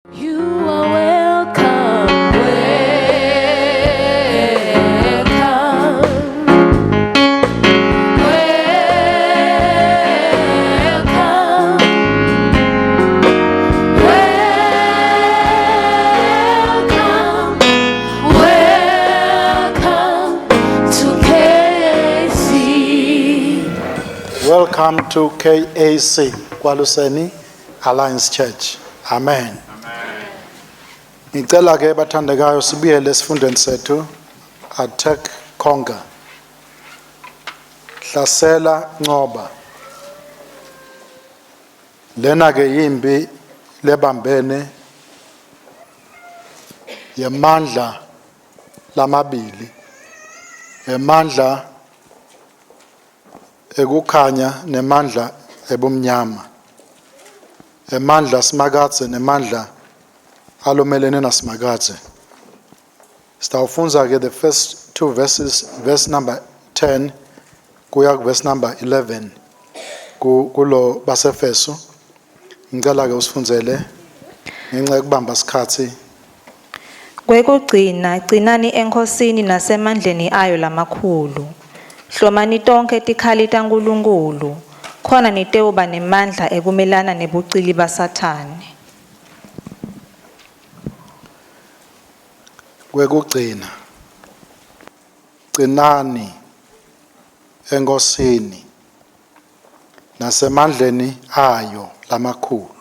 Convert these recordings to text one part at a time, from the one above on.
You are welcome, welcome, welcome, welcome, welcome to KAC. Welcome to KAC, Kwaluseni Alliance Church. Amen. Ngicela ke bathandekayo sibuyele esifundweni sethu attack conquer. Hlasela nqoba. Lena ke yimbi lebambene yemandla lamabili. Emandla ekukhanya nemandla ebumnyama emandla simakadze nemandla alomelene nasimakadze sitawufundza ke the first two verses verse number 10 kuya ku verse number 11 kulo basefeso ngicela ke usifundzele ngenxa yokubamba isikhathi Kwekugcina, cinani eNkhosini nasemandleni ayo lamakhulu. Hlomani tonkhe tikhali taNkulunkulu, khona nitewuba nemandla ekumelana nebucili baSathane. Kwekugcina, cinani eNkhosini nasemandleni ayo lamakhulu.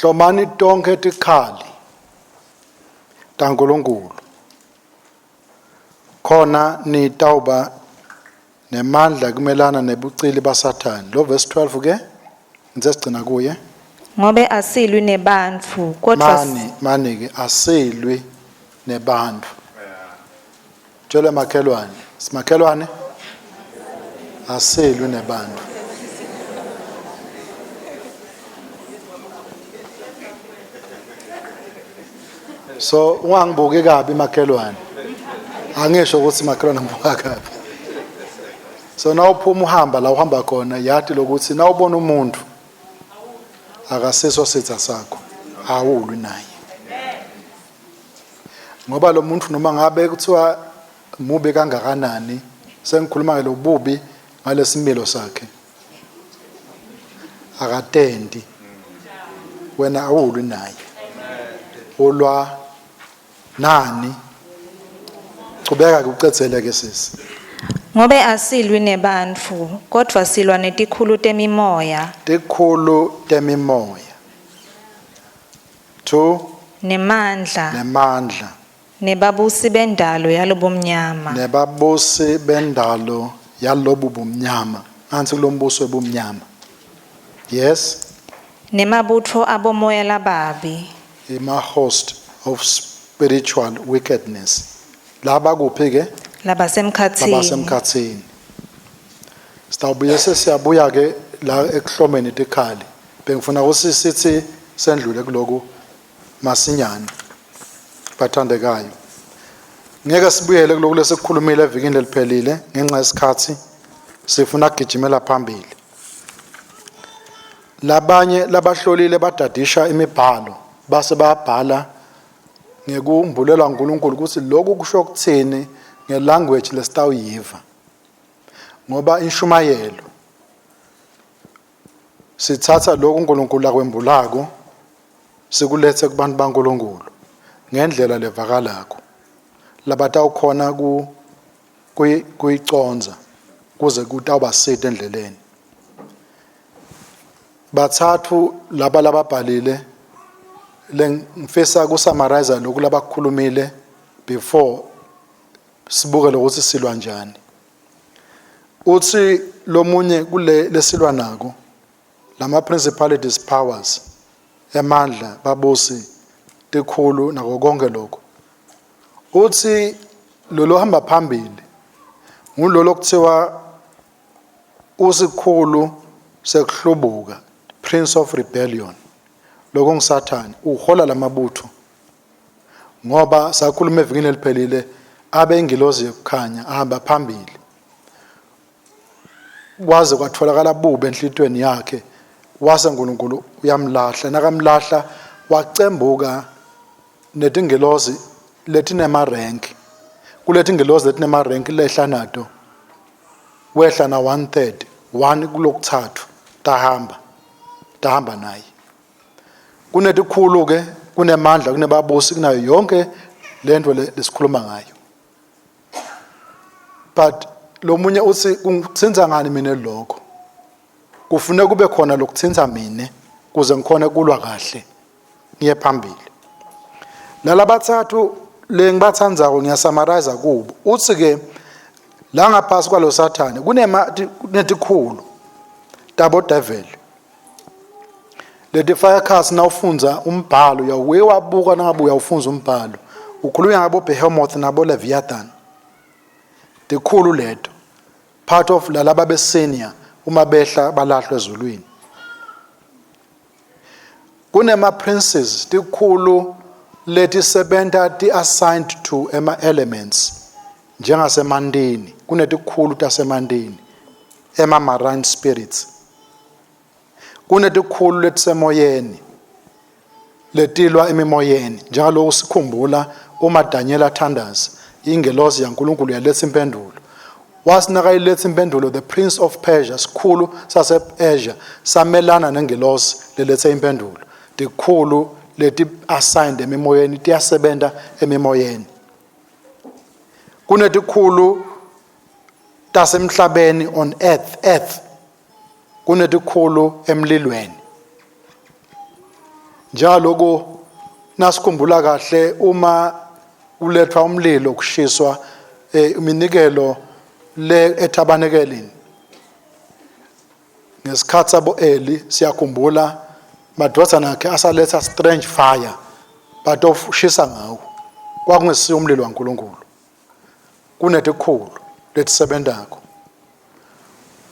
Hlomani tonkhe tikhali taNkulunkulu khona nitawuba nemandla kumelana nebucili baSathane. Lo verse 12 ke ngithe sigcina kuye. Ngobe asilwi nebantfu kodvwa Mani mani ke asilwi nebantfu. Tshela makhelwane, simakhelwane asilwi nebantu. So ungangibuki kabi makhelwane. Angisho ukuthi makhelwane ngibuka kabi. So nawuphuma uhamba la uhamba khona yati lokuthi nawubona umuntu akasiso sitha sakho awulwi naye. Ngoba lo muntu noma ngabe kuthiwa mubi kangakanani sengikhuluma ke lobubi ngalesimilo sakhe akatendi wena awulwi naye ulwa nani chubeka ke ucedzele ke sisi Ngobe asilwi nebantfu, kodvwa silwa netikhulu temimoya, tikhulu temimoya 2 nemandla, nemandla nebabusi bendalo yalobumnyama. Nebabusi bendalo yalobu bumnyama ngantsi kulombuso webumnyama yes Nemabutfo abomoya lababi. Ima host of spiritual wickedness laba kuphi ke Labasemkhatsini. Labasemkhatsini sitawubuye sesiyabuya ke la ekuhlomeni tikhali bengifuna ukuthi sithi sendlule kuloku masinyane bathandekayo ngeke sibuyele kuloku lesikukhulumile evikini leliphelile ngenxa yesikhathi sifuna kugijimela phambili labanye labahlolile badadisha imibhalo base bayabhala ngekumbulelwa uNkulunkulu ukuthi lokhu kusho ukuthini ngelanguage lesitawuyiva ngoba inshumayelo Sithatha lokhu uNkulunkulu akwembulako sikulethe kubantu baNkulunkulu ngendlela levakalako labatawukhona ku kuyiconza kuze kutawubasita endleleni. Bathathu laba lababhalile lengifisa kusummarize lokhu labakukhulumile before sibuke lokuthi silwa njani. Uthi lomunye kule lesilwa nako lama principalities powers emandla babusi tikhulu nako konke lokho uthi lolo hamba phambili ngulolo kuthiwa usikhulu sekuhlubuka prince of rebellion lokho ngisathane uhola lamabutho ngoba sakhuluma evikini eliphelile abe ingilozi yokukhanya ahamba phambili kwaze kwatholakala bubi enhlitweni yakhe Wase uNkulunkulu uyamlahla, nakamlahla wacembuka netingelozi letinema-rank. Kuletingelozi letinema-rank lehla nato, wehla na 1/3, 1 kulokuthathu tahamba, tahamba naye. Kunetikhulu ke, kunemandla, kunebabusi, kunayo yonke lento lesikhuluma ngayo. But lomunye uthi kungithinta ngani mina lokho? Kufuneka kube khona lokuthinta mina kuze ngikhone kulwa kahle ngiye phambili. Lalabathathu lengibathandzako ngiyasummarize kubo. Uthi ke la ngaphasi kwalo sathane kunema kunetikhulu tabo devil. Leti fire cars nawufundza umbhalo uyawuye wabuka nangabe uyawufundza umbhalo ukhulunywa ngabo Behemoth nabo Leviathan. Tikhulu leto part of lalaba besenior uma behla balahlwe ezulwini. Kunema princes tikhulu letisebenta ti assigned to ema elements njengasemantini, kunetikhulu tasemantini ema marine spirits. Kunetikhulu letisemoyeni letilwa emimoyeni, njengaloku sikhumbula uma Daniel athandaza ingelosi yaNkulunkulu yaletha impendulo. Wathi nakayiletha impendulo, the prince of Persia, sikhulu sase-Persia, samelana nengelosi lelethe impendulo. Tikhulu leti assigned emimoyeni tiyasebenta emimoyeni. Kunetikhulu tasemhlabeni on earth, earth kunetikhulu emlilweni. Njaloku nasikhumbula kahle uma kulethwa umlilo kushiswa iminikelo le ethabanekelini ngesikhathi sabo Eli, siyakhumbula madvodzana akhe asaletha strange fire batoshisa ngawo, kwakungesiyo umlilo waNkulunkulu. Kunetikhulu letisebentako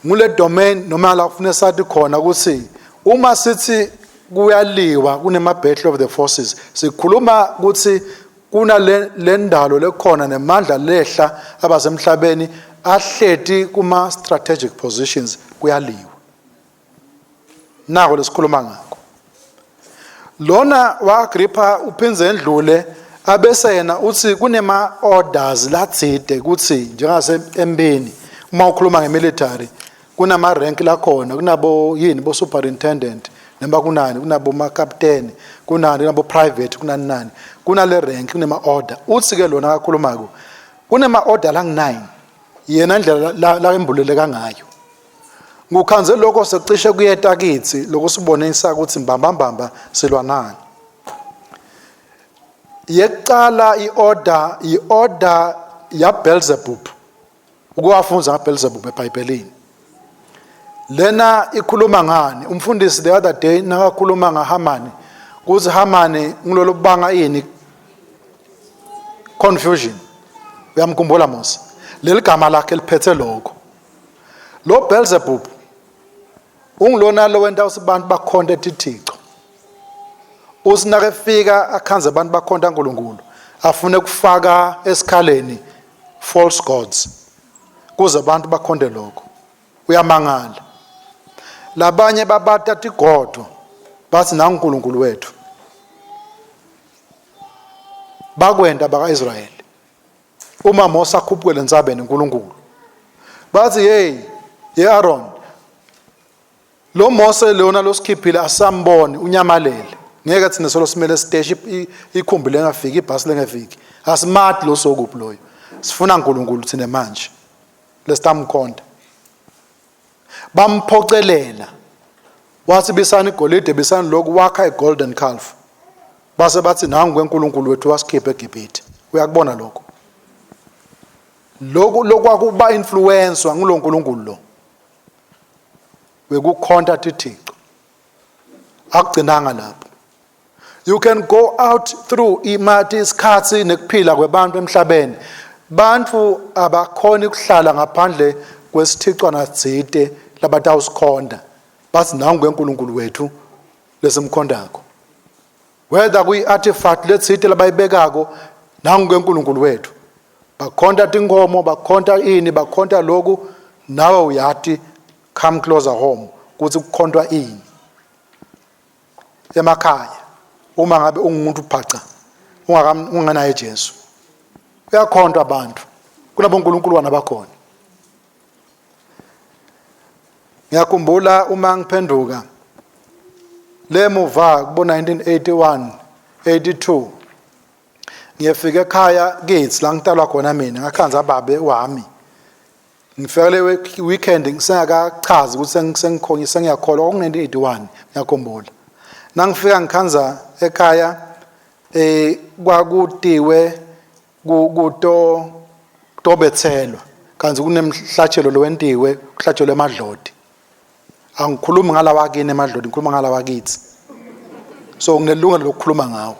ngule domain noma la kufuneka sathi khona ukuthi uma sithi kuyaliwa kunema battle of the forces, sikhuluma ukuthi kuna le ndalo lekhona nemandla lehla abasemhlabeni ahleti kuma strategic positions, kuyaliwa nako lesikhuluma ngakho. Lona wa Agrippa uphinze endlule abese yena uthi kunema orders latsite ukuthi njengase empini uma ukhuluma ngemilitary kunama rank lakhona, kunabo yini bo superintendent noma kunani, kunabo ma captain, kunani, kunabo private, kunani nani, kunale rank, kunema order. Uthi ke lona akakhulumako kunema order lang 9, yena indlela la embuleleka ngayo. Ngukhanze lokho sekucishe kuyeta kithi lokusibonisa ukuthi mbambambamba silwa nani. Yekucala iorder, iorder ya Beelzebub, ukuwafunza ngaBeelzebub eBhayibhelini. Lena ikhuluma ngani? Umfundisi the other day nakakhuluma ngaHamani, kuthi Hamani ngilolo banga ini confusion. Uyamkhumbula Mose? Leli gama lakhe liphethe lokho. Lo Beelzebub ungilona lo wenta ukuthi abantu bakhonte tithixo. Usinake efika akhanze abantu bakhonta uNkulunkulu, afune kufaka esikhaleni false gods kuze abantu bakhonte lokho. Uyamangala. Labanye babata tigodo bathi nangu uNkulunkulu wethu. Bakwenta bakaIsrayeli. Uma Mose akhuphukele entsabeni uNkulunkulu, bathi hey ye Aaron, lo Mose lona losikhiphile asamboni, unyamalele, ngeke thina solo simele siteshi ikhumbi lengafiki, ibhasi lengafiki, asimati lo sokuphi loyo, sifuna uNkulunkulu thina manje lesitamkhonta. Bamphocelela, wathi bisani igolide, bisani lokhu, wakha igolden calf, base bathi nangu kweNkulunkulu wethu wasikhipha eGibhithe. Uyakubona lokho, lokhu lokwakuba influencewa nguloNkulunkulu lo wekukhonta tithixo. Akugcinanga lapho. You can go out through imati isikhathi nekuphila kwebantu emhlabeni. Bantu abakhoni ukuhlala ngaphandle kwesithixwana tsite labatawusikhonda, bathi nangu kweNkulunkulu wethu lesimkhondako. Whether kuyi-artifact letsite labayibekako, nangu kweNkulunkulu wethu, bakhonta tinkomo, bakhonta ini, bakhonta lokhu, nawe uyati, come closer home, kuthi kukhontwa ini. Emakhaya uma ngabe ungumuntu phaca unganaye Jesu. Uyakhontwa abantu. Kunabonkulunkuluwana bakhona. Ngiyakhumbula uma ngiphenduka lemuva kubo 1981 82 ngiyefika ekhaya kithi la ngitalwa khona mina ngakhanza babe wami ngifika le weekend ngisengakachazi ukuthi sengikhonye sengiyakholwa kwaku-1981 ngiyakhumbula nangifika ngikhanza ekhaya eh kwakutiwe kuto kutobethelwa kanti kunemhlatshelo lowentiwe kuhlatshelwe emadloti angikhulumi ngalawa kini emadloti ngikhuluma ngalawa kithi so nginelungelo lokukhuluma ngawo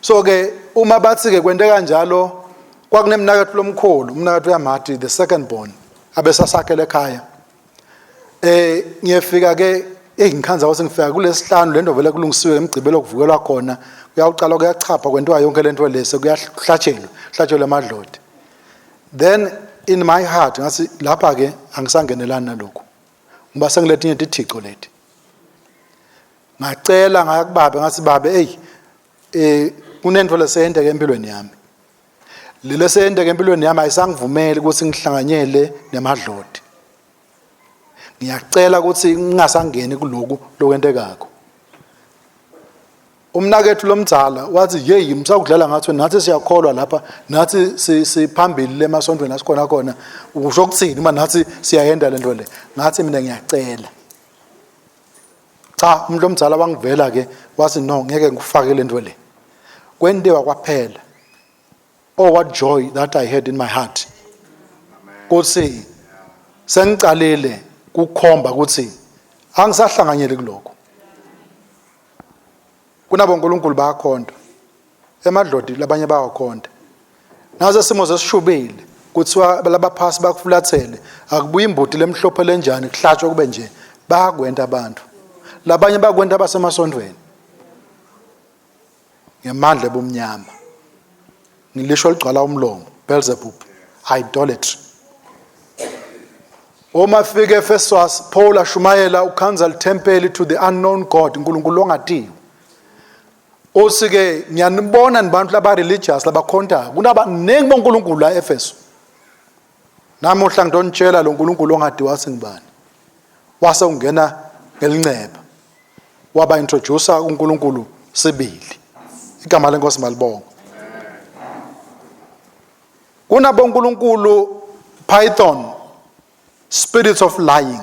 so ke uma bathi ke kwente kanjalo kwakunemnakethu lomkhulu umnakethu uyamati the second born abesasakhele ekhaya eh ngiyefika ke eyi ngikhanza kwase ngifika kulesihlanu lento vele kulungisiwe emgcibelo kuvukelwa khona kuyawuqala kuyachapha kwentiwa yonke lento lese kuyahlatshelwa hlatshelwa emadloti then in my heart ngathi lapha ke angisangenelani nalokhu ngoba sengiletinye tithico leti ngacela ngaya kubabe ngathi babe eyi eh kunento leseyenteke empilweni yami lelo seyenteke empilweni yami ayisangivumeli ukuthi ngihlanganyele nemadloti ngiyacela ukuthi ngingasangeni kuloku lokwentekako umnakethu lomdzala wathi yeyi msakudlala ngathi nathi siyakholwa lapha nathi siphambili lemasontweni asikhona khona usho ukuthini uma nathi siyayenda lento le ngathi mina ngiyacela cha umuntu omdzala wangivela ke wathi no ngeke ngikufake lento le kwentewa kwaphela oh what joy that i had in my heart kuthi sengicalile kukhomba ukuthi angisahlanganyeli kulokho kunabonkulunkulu bayakhonta emadlodi labanye bayakhonta naze simo sesishubile kuthiwa labaphasi bakufulathele akubuye imbuti lemhlophe lenjani kuhlatshwe kube nje bayakwenta abantu labanye bakwenta basemasontweni ngemandla ebumnyama ngilisho ligcwala umlomo Beelzebub idolatry uma fika eFesus Paul ashumayela ukhanza lithempeli to the unknown God uNkulunkulu ongatiwe uthi-ke ngiyanibona nibantu laba-religious labakhontayo kunabaningi bonkulunkulu la efeso namuhla ngidonitshela lo nkulunkulu ongadiwa singubani wase ungena ngelinceba waba introducer uNkulunkulu sibili igama lenkosi malibongo kunabonkulunkulu python spirits of lying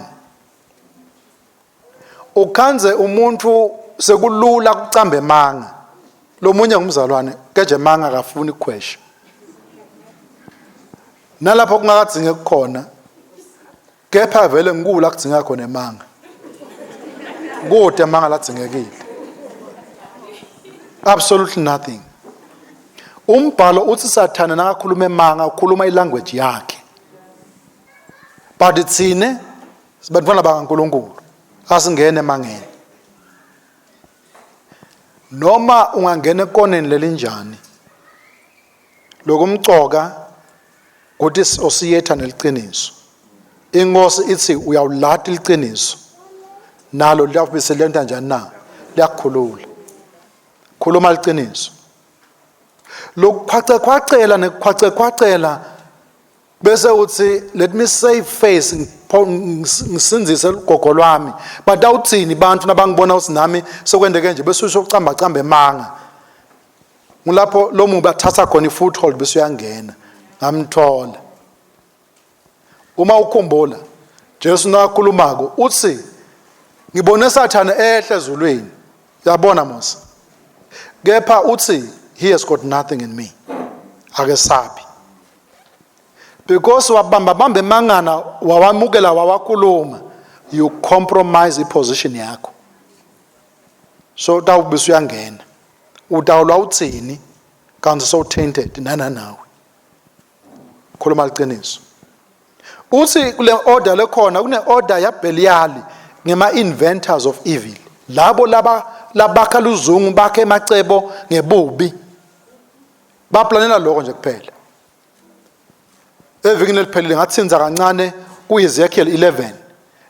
ukhanze umuntu sekulula kucamba emanga lomunye ngumzalwane keje manga akafuni kukhwesha nalapho kungakadzinge kukhona kepha vele ngikula kudzinga khona emanga kude emanga ladzingekile absolutely nothing umbhalo uthi sathane nakakhuluma emanga ukhuluma ilanguage yakhe but thine sibantwana bakaNkuluNkulu asingene emangeni noma ungangena ekoneni lelinjani lokumcoka ukuthi osiyetha neliqiniso inkosi ithi uyawulata iqiniso nalo liyawubise lento njani na liyakukhulula khuluma iqiniso lokukhwacekhwacela nekukhwacekhwacela bese uthi let me save face ngisinzise ugogo lwami but awuthini bantu nabangibona uthi nami sekwendeke nje bese usho ucamba camba emanga ngulapho lo mubi athatha khona i-foothold bese uyangena ngamthola uma ukhumbula Jesu nakhulumako uthi ngibone sathane ehle ezulwini yabona Mose kepha uthi he has got nothing in me akesabi because wabamba bamba emangana wawamukela wawakhuluma you compromise iposition yakho so utawubese uyangena utawulwa uthini kanti so tainted nana nawe khuluma liqiniso uthi kule order lekhona kune order yaBelial ngema inventors of evil labo laba labakha luzungu bakhe emacebo ngebubi baplanela lokho nje kuphela evikini eliphelile ngathinza kancane kuEzekiel 11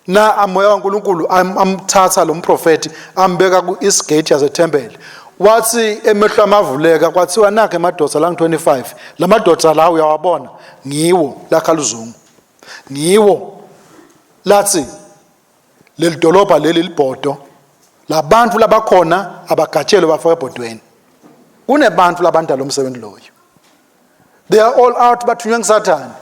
Na amoya waNkulunkulu amthatha lo mprofeti ambeka ku-east gate yasethempeli. Wathi emehlo amavuleka kwathiwa nakhe emadoda la 25 lamadoda la uyawabona ngiwo lakha luzungu. Ngiwo lathi leli dolobha leli libhodo labantu labakhona abagatshelwe bafake ebhodweni. Kunebantu labanta lo msebenzi loyo. They are all out bathunywe nguSathane.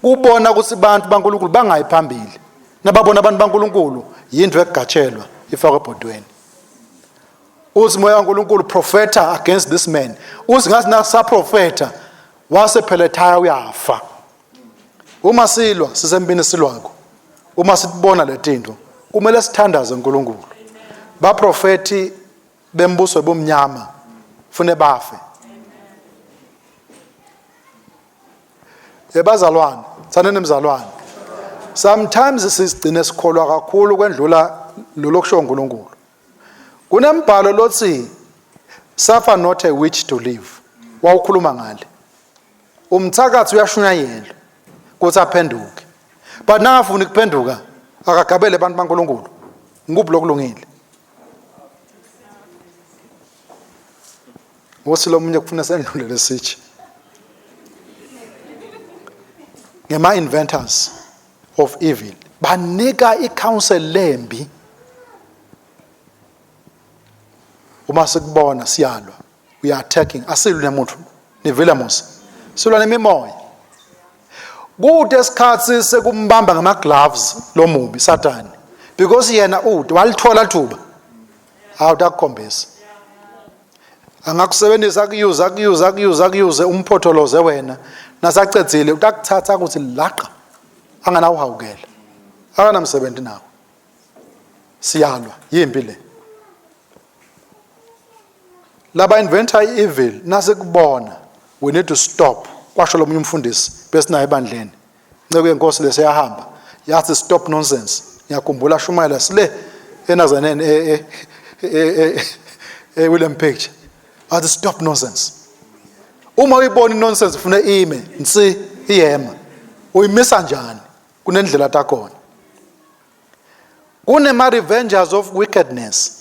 Kubona ukuthi abantu baNkulunkulu bangayi phambili. Nababona abantu baNkulunkulu yinto ekugatshelwa ifakwe ebhodweni. Uthi moya kaNkulunkulu profeta against this man. Uthi ngathi nasaprofeta wase phela uyafa. Uma silwa sisempini silwako. Uma sibona letinto kumele sithandaze uNkulunkulu. Baprofeti bembuso bomnyama fune bafe. Ebazalwane, tsaneni mzalwane. Sometimes sisigcine sikholwa kakhulu kwendlula lolo kusho uNkulunkulu. Kunembhalo lothi suffer not a witch to live. Wawukhuluma ngale. Umthakathi uyashunyayelwa ukuthi aphenduke. But nangafuni kuphenduka akagabele abantu baNkulunkulu. Ngikuphi lokulungile? Ngosi lomunye kufuna sendlule lesitshe. Ngema inventors of evil banika i-counsel lembi uma sikubona siyalwa we are attacking asilwi nemuntu nivile musa silwa nemimoya kude isikhathi sekumbamba ngama gloves lo mubi satani because yena ude walithola thuba awutakukhombisa angakusebenzisa akuyuze akuyuze akuyuze akuyuze umphotholoze wena nasacedzile utakuthatha ukuthi laqa anganawuhawukela akanamsebenzi nawo siyalwa yimpi le laba inventor evil nasekubona we need to stop kwasho lomunye umfundisi besinaye ebandleni Nceku yenkosi leseyahamba yathi stop nonsense ngiyakhumbula shumayela sile enazaneni e e e e William Picture athi stop nonsense uma uyibona nonsense ufuna ime nsi iyema uyimisa njani kunendlela takhona kunema revengers of wickedness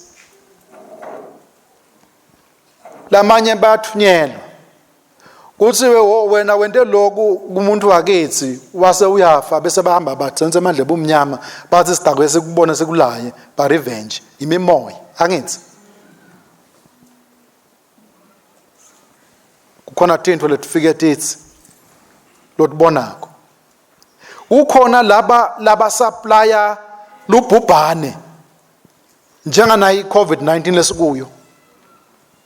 lamanye bayathunyelwa kuthiwe wena wente lokhu kumuntu wakithi wase uyafa bese bahamba bathense amandla ebumnyama bathi sidakwe sikubone sikulaye ba revenge imimoya angithi kukhona tintfo letifike tithi lotibonako kukhona laba laba supplier lubhubhane njenganayo i-COVID-19 lesikuyo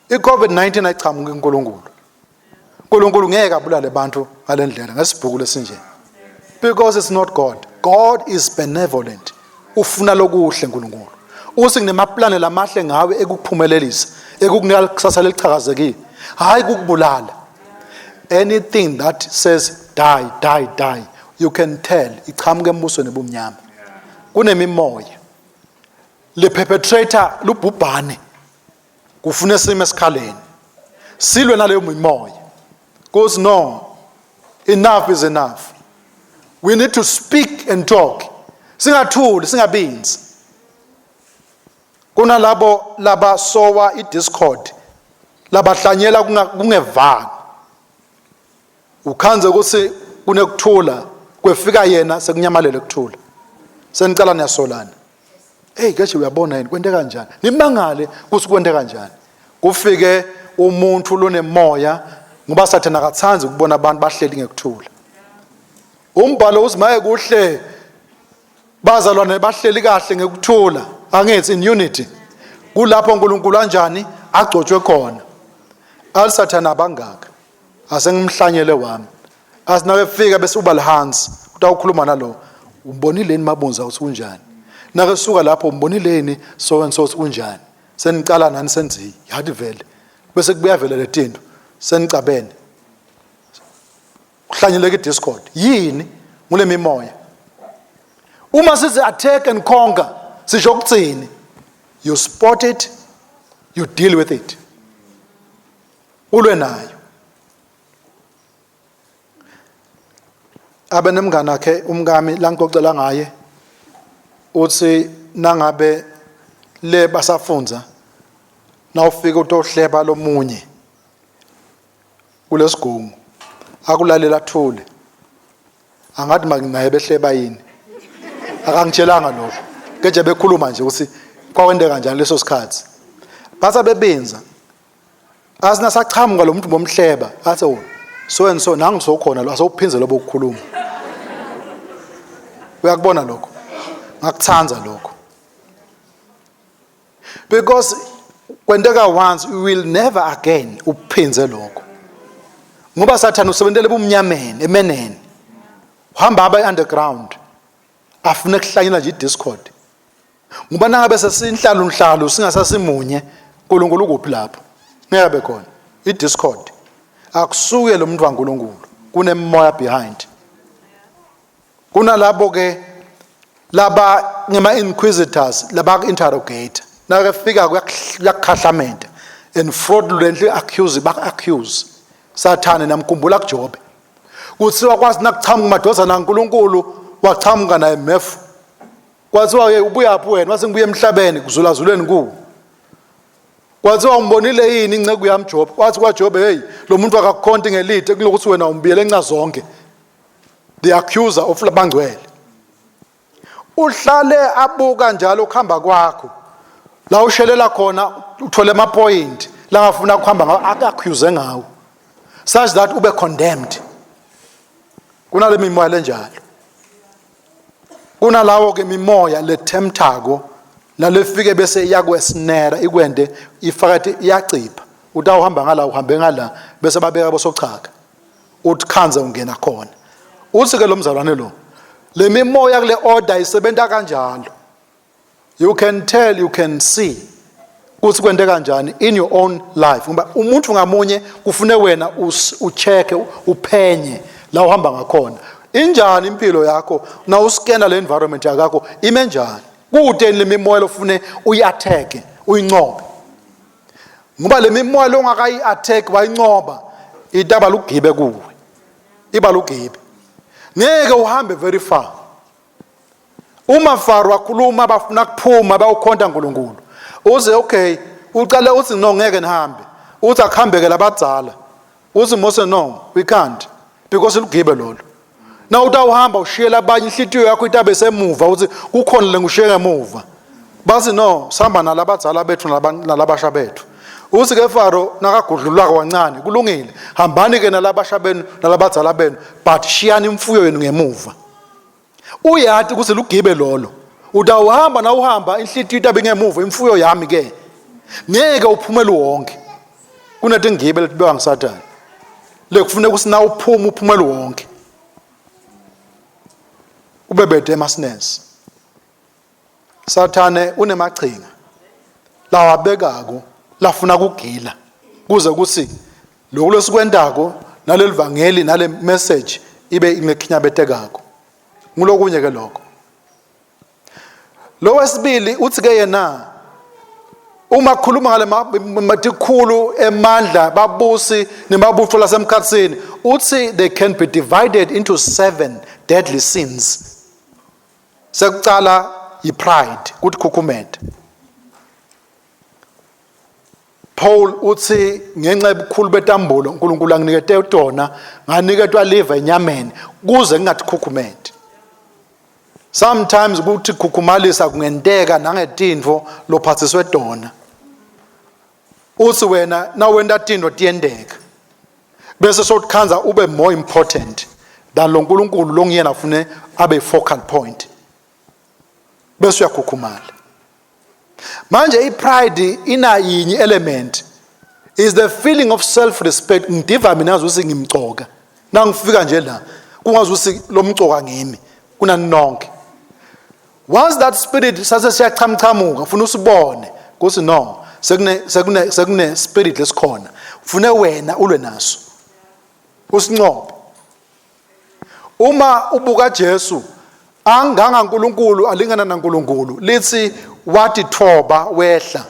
i-COVID-19 ayichamuki kuNkulunkulu uNkulunkulu ngeke abulale abantu ngalendlela ngesibhuku lesinje because it's not God God is benevolent ufuna lokuhle uNkulunkulu uthi nginemaplane lamahle ngawe ekukuphumelelisa ekukunika kusasa lelichakazekile hayi kukubulala anything that says die die die you can tell ichamuka embusweni obumnyama kunemimoya le perpetrator lubhubhane kufuna sime esikhaleni silwe naleyo mimoya because no enough is enough we need to speak and talk singathuli singabinzi kunalabo labasowa idiscord labahlanyela kungevani ukhanze ukuthi kunekuthula kwefika yena sekunyamalele kuthula senicala niyasolana hey keshe uyabona yini kwente kanjani nimangale ukuthi kwente kanjani kufike umuntu lonemoya ngoba sathana akathandi ukubona abantu bahleli ngekuthula umbhalo uthi maye kuhle bazalwane bahleli kahle ngekuthula angithi in unity kulapho uNkulunkulu anjani agcotshwe khona alisathana abangaka asengimhlanyele wami asinake fika bese uba lihansi utawukhuluma nalo umbonileni mabunza ukuthi unjani nake suka lapho umbonileni so and so unjani senicala nani senzi yathi vele bese kubuya vele letinto senicabene kuhlanyeleka idiscord yini ngule mimoya uma sithi attack and conquer sisho ukuthini you spot it you deal with it ulwe nayo abe nemngane wakhe umkami langixoxela ngaye Uthi nangabe le basafundza nawufika utohleba lomunye kulesigungu akulalela athule angathi naye behleba yini akangitshelanga lokho keje bekhuluma nje ukuthi kwakwenteka kanjani leso sikhathi batha bebinza asina sachamuka lo muntu bomhleba athi oh so and so nangu sokhona lo asewuphindze lobo ukukhuluma uyakubona lokho ngakuthanda lokho because kwenteka once you will never again uphindze lokho ngoba sathana usebentele ebumnyameni emeneni uhamba abe underground afune kuhlanyela nje idiscord ngoba nangabe sesinhlalo nhlalo singasasimunye uNkulunkulu ukuphi lapho ngeke abe khona idiscord akusuke lo muntu waNkulunkulu kunemoya behind kunalabo ke laba ngema inquisitors laba interrogate nakefika kuyakukhahlamenta and fraudulently accuse bak accuse sathane namkhumbula kuJobe kuthiwa kwazi nakuchamuka madozana kaNkuluNkulu wachamuka naye mefu kwathiwa ke ubuyaphi wena wase ngibuye emhlabeni kuzulazuleni kuwo kwathiwa umbonile yini inceku yami Job wathi kwaJobe hey lo muntu akakukhonti ngelide kulokuthi wena umbiyele enca zonke the accuser of labangcwele uhlale abuka njalo ukuhamba kwakho la ushelela khona uthole ama point la ngafuna ukuhamba ngawo akaccuse ngawo such that ube condemned kunale mimoya lenjalo kunalawo ke mimoya lethemthako nalefike bese iyakwesnera ikwende ifakade iyacipha utawuhamba ngala uhambe ngala bese babeka bosochaka uthi khanze ungena khona uthi ke lo mzalwane lo le mimoya kule order isebenza kanjalo you can tell you can see ukuthi kwente kanjani in your own life ngoba umuntu ngamunye kufune wena uchecke uphenye la uhamba ngakhona injani impilo yakho na uskena le environment yakho ime njani kude le mimoya lofune uyi-attack uyincobe ngoba le mimoya longakayi-attack wayincoba itaba lugibe kuwe iba lugibe ngeke uhambe very far uma Faro wakhuluma bafuna kuphuma bawukhonta uNkulunkulu uze okay uqale uthi no ngeke nihambe uthi akuhambeke labadzala uthi Mose no we can't because lugibe lolo na utawuhamba ushiyela abanye inhlitiyo yakho itabe semuva uthi kukhona lengushiye ngemuva bathi no sihamba nalabadzala bethu nalabasha bethu uthi ke Faro nakagudlulwako kancane kulungile hambani ke nalabasha benu nalabadzala benu but shiyani imfuyo yenu ngemuva uyati ukuthi lugibe lolo utawuhamba na uhamba inhlitiyo itabe ngemuva imfuyo yami ke ngeke uphumele wonke kunetingibe letibekwa ngusathane lekufuneka ukuthi na uphuma uphumele wonke ube bede emasinesi sathane unemachinga lawabekako lafuna kugila kuze kuthi lokhu lesikwentako naleli vangeli nale message ibe imekhinyabetekako ngulokunye ke lokho lo wesibili uthi ke yena uma kukhuluma ngale matikhulu emandla babusi nemabutho lasemkhathini uthi they can be divided into seven deadly sins sekucala yipride kuthi khukhumete Paul uthi ngenxa yobukhulu betambulo uNkulunkulu anginikete tona nganiketwa liva enyameni kuze ngingathi khukhumete sometimes kuthi khukhumalisa kungenteka nangetintfo lophathiswe tona uthi wena nawenta tintfo tiyenteka bese sotikhandza ube more important than lo nkulunkulu longiyena afune abe focal point bese uyakhukhumala manje ipride inayinye element is the feeling of self respect ngidiva mina ngazi ukuthi ngimcoka nangifika nje la kungazi ukuthi lomcoka ngimi kunani nonke once that spirit sase siyachamchamuka ufuna usibone kuthi no sekune sekune sekune spirit lesikhona ufune wena ulwe naso usincobe uma ubuka Jesu anganga uNkulunkulu alingana naNkulunkulu lithi wathi thoba wehla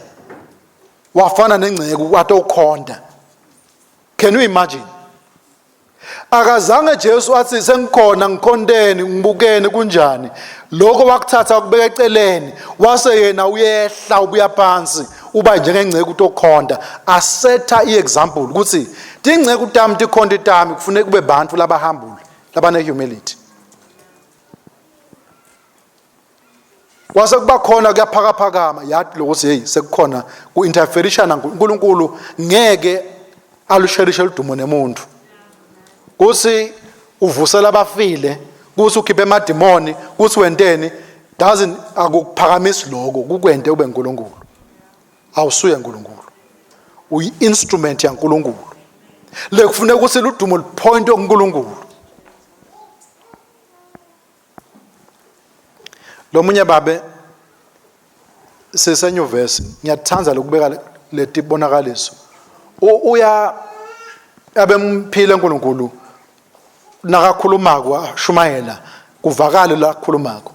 wafana nengceku wathi ukhonda can you imagine Akazange Jesu athi sengikhona ngikhonteni ngibukeni kunjani. Lokho wakuthatha ukubeka eceleni wase yena uyehla ubuya phansi uba njengengceku tokhonta asetha iexample ukuthi tingceku tami tikhonta tami kufuneka kube bantu labahambule labane humility. Kwase kuba khona kuyaphakaphakama yathi lokuthi hey sekukhona kuinterferishana uNkulunkulu ngeke alusherishe ludumo nemuntu. Kuthi uvusela abafile, kuthi ukhiphe emadimoni, kuthi wenteni doesn't akukuphakamisi lokho kukwente ube uNkulunkulu. Awusuye uNkulunkulu. Uyi-instrument yaNkulunkulu. Le kufuneka ukuthi ludumo lupoint kuNkulunkulu. Lomunye babe sisenyuvesi ngiyathanda lokubeka letibonakaliso uya abemphile uNkulunkulu nakakhulumako ashumayela kuvakale la khulumako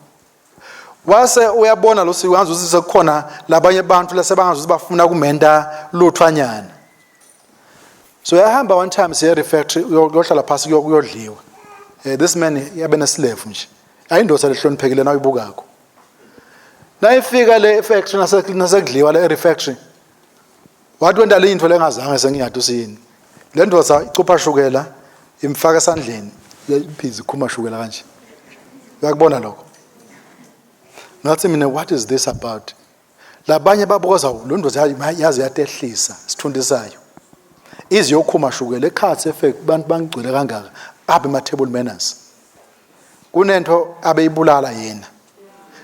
wase uyabona lo sikwazi ukuthi sekukhona labanye abantu lasebangazi ukuthi bafuna kumenta luthwanyana So uyahamba one time siye refectory uyohlala phasi kuyodliwa. Eh this man yabe nesilevu nje. Ayindoda lehloniphekile nawuyibukako. Nayifika le factory nasekudliwa le refectory. Wathi wenta le into lengazange sengiyadi usiyini. Le ndoda icupha shukela imfaka esandleni iphizi ikhuma shukela kanje. Uyakubona lokho? Ngathi mina what is this about? Labanye babukoza lo ndoda yaze yatehlisa isithunzi sayo. Ize yokhuma shukela ekhathi effect abantu bangigcwele kangaka abe ma table manners. Kunento abeyibulala yena.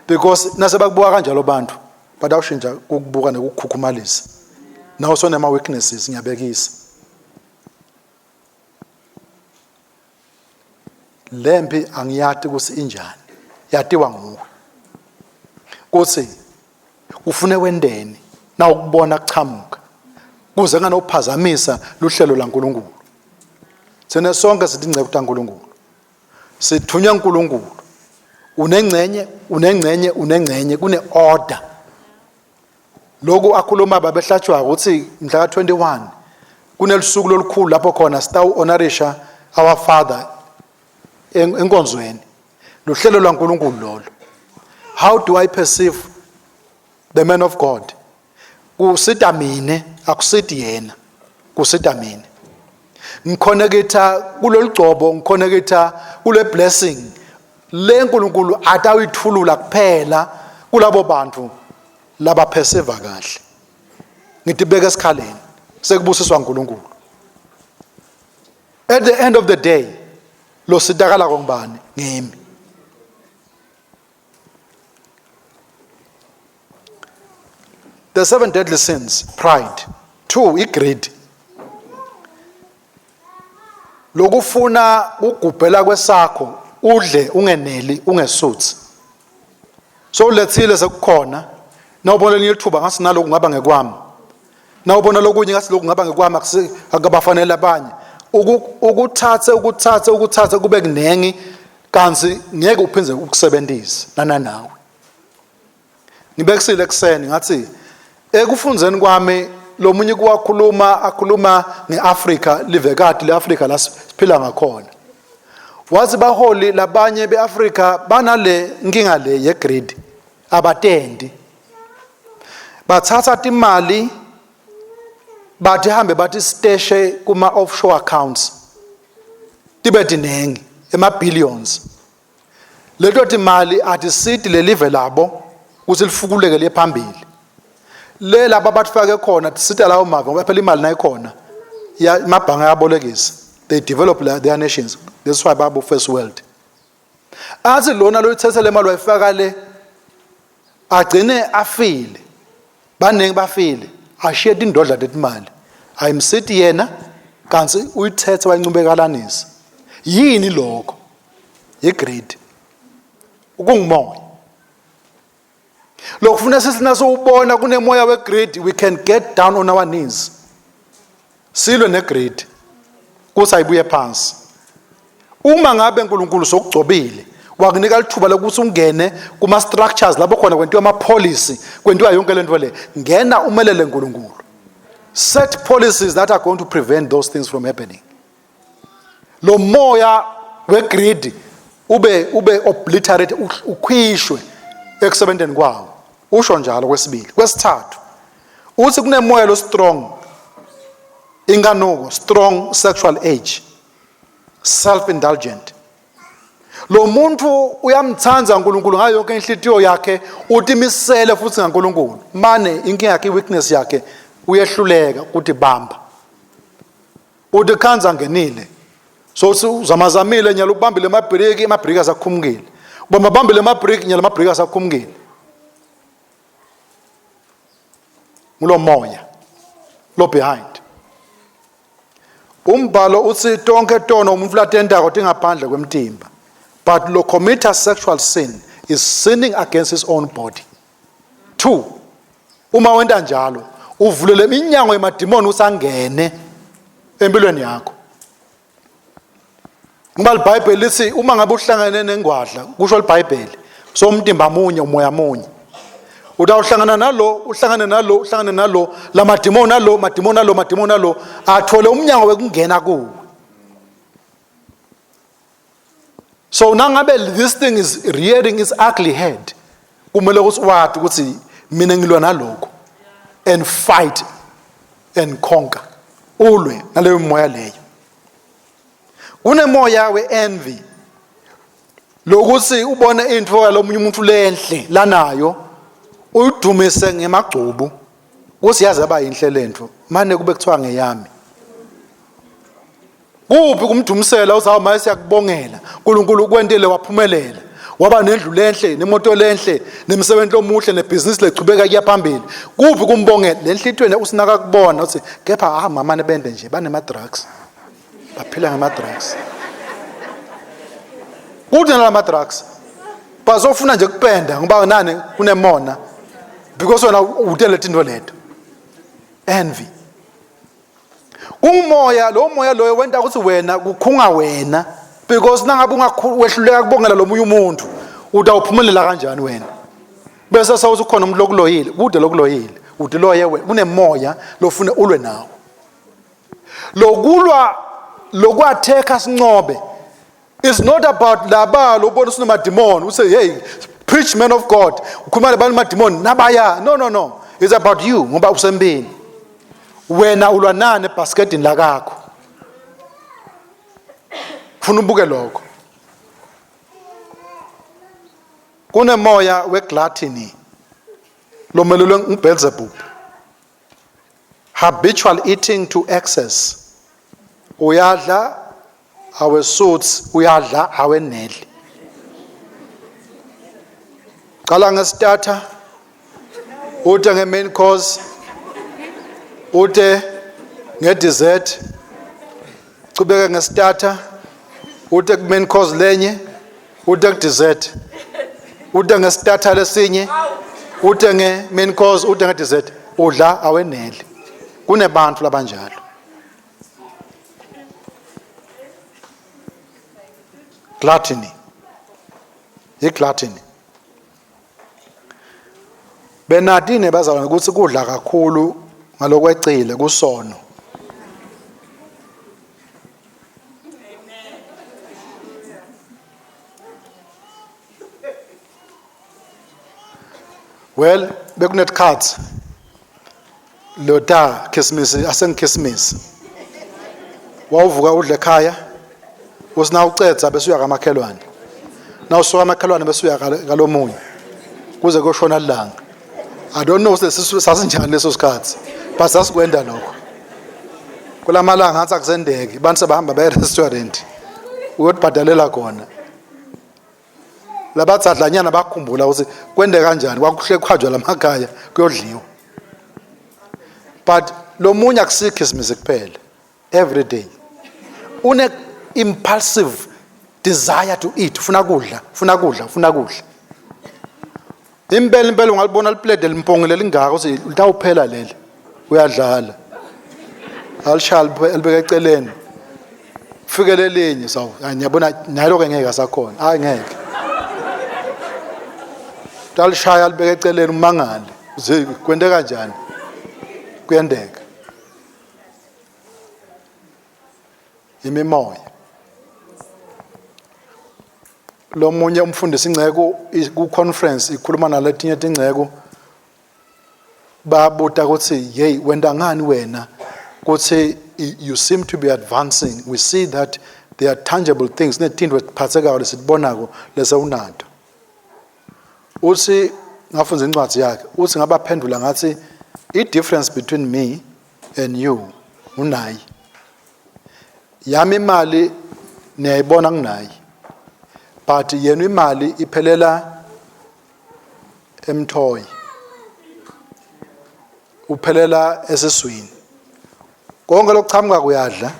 Because nase bakubuka kanjalo abantu batawushintsha ukubuka nekukhukhumalisa. Nawo sonema weaknesses ngiyabekisa. Lempi angiyati ukuthi injani. Yatiwa nguwe. Kuthi ufune wendeni na ukubona kuchamuka. Kuze nganophazamisa luhlelo laNkuluNkulu. Thina sonke sithi ingceku kaNkuluNkulu. Sithunywa uNkulunkulu. Unengcenye, unengcenye, unengcenye kune order. Lokhu akhuluma babehlatshwa ukuthi mhla ka-21 kunelusuku lolukhulu lapho khona sitawu honorisha our father enkonzweni. Luhlelo lwaNkulunkulu lolo. How do I perceive the man of God? Kusita mina akusiti yena. Kusita mina. Ngikhonekitha kulolugcobo, ngikhonekitha kule blessing le uNkulunkulu atawuyithulula kuphela kulabo bantu labapheseva kahle. Ngitibeka esikhaleni sekubusiswa uNkulunkulu. At the end of the day lo sitakala ngubani? Ngimi. The seven deadly sins, pride. Two, i-greed. Lokufuna ukugubhela kwesakho udle ungeneli ungesuthi. So ulethile sekukhona nawubona elinye ithuba ngasi naloku ngaba ngekwami. Nawubona lokunye ngasi lokhu ngaba ngekwami akubafanele abanye. Ukuthathe ukuthathe ukuthathe kube kunengi kanti ngeke uphinde ukusebenzise nananawe. Ngibekisile ekuseni ngathi ekufunzeni kwami lo munye kuwakhuluma akhuluma ngeAfrika livekati leAfrika la siphila ngakhona. Wathi baholi labanye beAfrika banale nkinga le yegreed abatendi. Bathatha imali bathi hambe bathi steshe kuma offshore accounts. Tibe tinengi ema billions. Leto timali atisiti lelive labo ukuthi lifukuleke liye phambili. Le laba abathifake khona tisita lawo mave ngoba phela imali nayikhona ya amabhange ayabolekisa. They develop their nations. That's why babo first world. Athi lona loyithethe le mali wayifaka le agcine afile. Baningi bafile ashiye tindodla tetimali. Ayimsiti yena kanti uyithethe wayincubekelanisa. Yini lokho? Yigreed. Ukungumoya. Lokufuna sithi nasubona kunemoya wegreed we can get down on our knees. Silwe negreed. Kuthi ayibuye phansi. Uma ngabe uNkulunkulu sokugcobile wakunika lithuba lokuthi ungene kuma structures lapho khona kwentiwa ama policy kwentiwa yonke lento le ngena umelele uNkulunkulu set policies that are going to prevent those things from happening. Lo moya wegreed ube ube obliterate ukhwishwe ekusebenteni kwawo. Usho njalo kwesibili. Kwesithathu uthi kunemoya lo strong inkanuko, strong sexual age, self indulgent. Lo muntu uyamthanda uNkulunkulu ngayo yonke inhlitiyo yakhe, utimisele futhi ngaNkulunkulu. Mane inkinga yakhe, weakness yakhe, uyehluleka ukuthi bamba. Uthi khanza ngenile. So uthi uzamazamile nyalo ubambile amabhriki, amabhriki asakhumukile. Ubamba bambile amabhriki, nyalo amabhriki asakhumukile. Ngulo moya lo behind. Umbhalo uthi tonke tono umuntu latentako tingaphandle kwemtimba. But lo commit sexual sin is sinning against his own body. 2 Uma wenta njalo uvulele iminyango yemadimoni usangene empilweni yakho. Ngoba iBhayibheli lithi uma ngabe uhlangene nengwadla kusho iBhayibheli so umtimba munye umoya munye. Utawuhlangana nalo uhlangane nalo uhlangane nalo lamadimoni alo madimoni alo madimoni alo athole umnyango wekungena kuwe. So nangabe this thing is rearing its ugly head kumele ukuthi wathi ukuthi mina ngilwa nalokho and fight and conquer ulwe naleyo moya leyo. Kunemoya we-envy lokuthi ubone into yalomunye umuntu lenhle lanayo uyidumise ngemagcubu kuthi yaze yaba yinhle lento mane kube kuthiwa ngeyami. Kuphi kumdumisela uthi hawu maye siyakubongela uNkulunkulu ukwentile waphumelela waba nendlu lenhle nemoto lenhle nemisebenzi omuhle nebhizinisi lechubeka kuya phambili. Kuphi kumbongela le nhlitweni usinaka kubona uthi kepha ah mama nebende nje banema drugs baphila ngama drugs kude nalama drugs bazofuna nje kupenda ngoba nani kunemona because wena utele tinto leto envy. Kungumoya lo moya loyo wenta ukuthi wena kukhunga wena because nangabe ungawehluleka kubongela lomunye umuntu utawuphumelela kanjani wena bese sawuthi ukhona umuntu lokuloyile kude lokuloyile udiloye wena kunemoya lofuna ulwe nawo lokulwa lokwathekha sincobe It's not about laba lobona usunamadimoni use hey preach man of God ukhuluma labantu madimoni nabaya no no no it's about you ngoba usempini wena ulwa nani ebasketin lakakho funa ubuke lokho kunemoya wegluttony lomelelwe nguBelzebub habitual eating to excess uyadla awesuthi uyadla aweneli qala ngestarter ute nge-main course ute nge-dessert chubeke ngestarter ute ku-main course lenye ute ku-dessert ute ngestarter lesinye ute nge-main course ute nge-dessert udla aweneli kunebantu labanjalo Gluttony. Igluttony. Benadine bazalwane ukuthi kudla kakhulu ngalokwecile kusono. Well, bekunetikhathi lota Christmas asengikhrismisi. Wawuvuka udle ekhaya usina ucedza bese uya kamakhelwane. Nawusuka amakhelwane bese uya kalomunye. Kuze kuyoshona ilanga. I don't know sasinjani leso sikhathi. But sasikwenda lokho. Kulamalanga ngathi akusendeki, abantu sebahamba baye restaurant. Uyotibhadalela khona. Labathadlanyana bakhumbula ukuthi kwende kanjani kwakuhle kuhanjwa lamakhaya kuyodliwa. But lo munye akusikho isimisi kuphela every day. Une impulsive desire to eat, ufuna kudla, ufuna kudla, ufuna kudla. Impela impela ungalibona liplate limpongile lingaka uthi litawuphela leli. Uyadlala. Alishaya libeke eceleni. Fike lelinye sawu ngiyabona nalo ke ngeke asakhona. Hayi ngeke. Talishaya libeke eceleni umangale. Uze kwente kanjani? Kuyendeka. Imimoya. Lomunye umfundisi ingceku ku conference ikhuluma naletinye tingceku babuta ukuthi hey wenda ngani wena kuthi you seem to be advancing we see that there are tangible things netinto eziphathekayo lesitibonako lesewunato uthi ngafunda incwadi yakhe uthi ngabaphendula ngathi i difference between me and you unayi yami imali niyayibona nginayi but yena imali iphelela emthoyi uphelela esiswini konke lokuchamuka kuyadla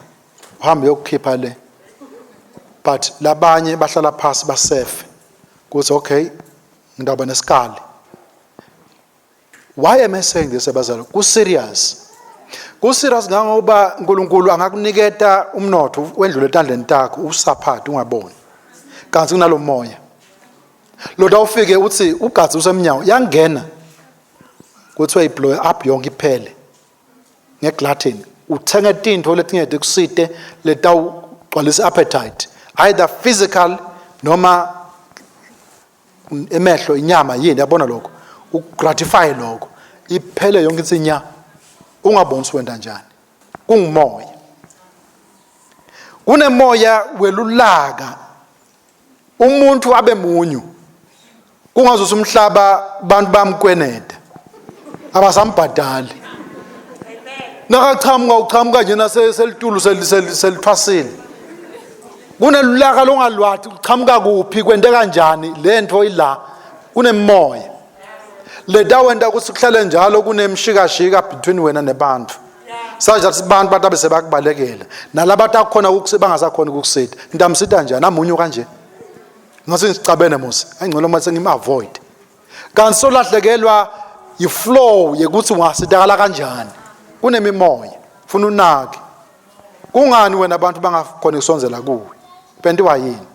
uhambe uyokukhipha le but labanye bahlala phasi basefe kuthi okay ngidaba nesikali why am i saying this abazali ku serious ku serious ngangoba uNkulunkulu angakuniketa umnotho wendlule etandleni takho usaphathe ungaboni kanti kunalomoya Lota ufike uthi ugadzi usemnyango yangena kuthiwa iblow up yonke iphele ngeglatin uthenge tintfo letingete kusite letawugcwalisa appetite either physical noma emehlo inyama yini yabona lokho ugratify lokho iphele yonke insinya ungaboni ukuthi wenda njani kungumoya kunemoya welulaka umuntu abe munyu kungazuthi umhlaba bantu bamkweneda abasambhadali nakachamuka uchamuka njena selitulo selithwasile kunelulaka longalwathi uchamuka kuphi kwente kanjani lento ila kunemoya letawenta ukuthi kuhlale njalo kunemshikashika between wena nebantu saja ukuthi abantu batabe sebakubalekela nalaba akukhona bangasakhona ukukusita ngitamsita njani amunyu kanje ngase ngisicabene mos ayingcono uma sengim avoid kanti solahlekelwa yiflow yekuthi ungasitakala kanjani kunemimoya funa unake kungani wena abantu bangakhona ukusonzela kuwe pentiwa yini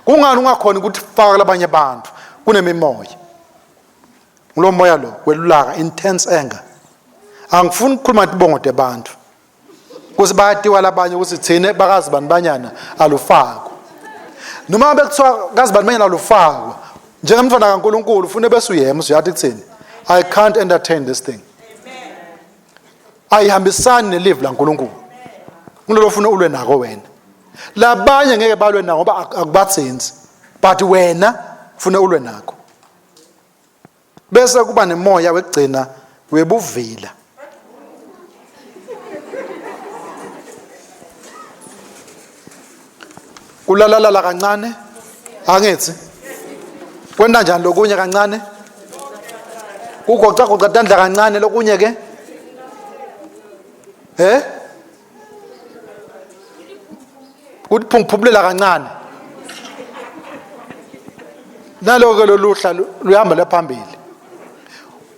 kungani ungakhona ukuthi faka labanye abantu kunemimoya ngulo moya lo welulaka intense anger angifuni ukukhuluma tibongo tebantu kuthi bayatiwa labanye ukuthi thine bakazi bani banyana alufakwa noma ngabe kuthiwa kazi bani banyana alufakwa njengemntwana kaNkuluNkulu ufune bese uyema uyathi kuthini i can't entertain this thing ayihambisani nelive laNkuluNkulu kulolo ufuna ulwe nako wena labanye ngeke balwe nako ngoba akubathenzi but wena ufuna ulwe nako bese kuba nemoya wekugcina webuvila kulalalala kancane angithi kwenta njani lokunye kancane kugoca goca tandla kancane lokunye ke eh kuthi kancane naloko loluhla luyahamba lephambili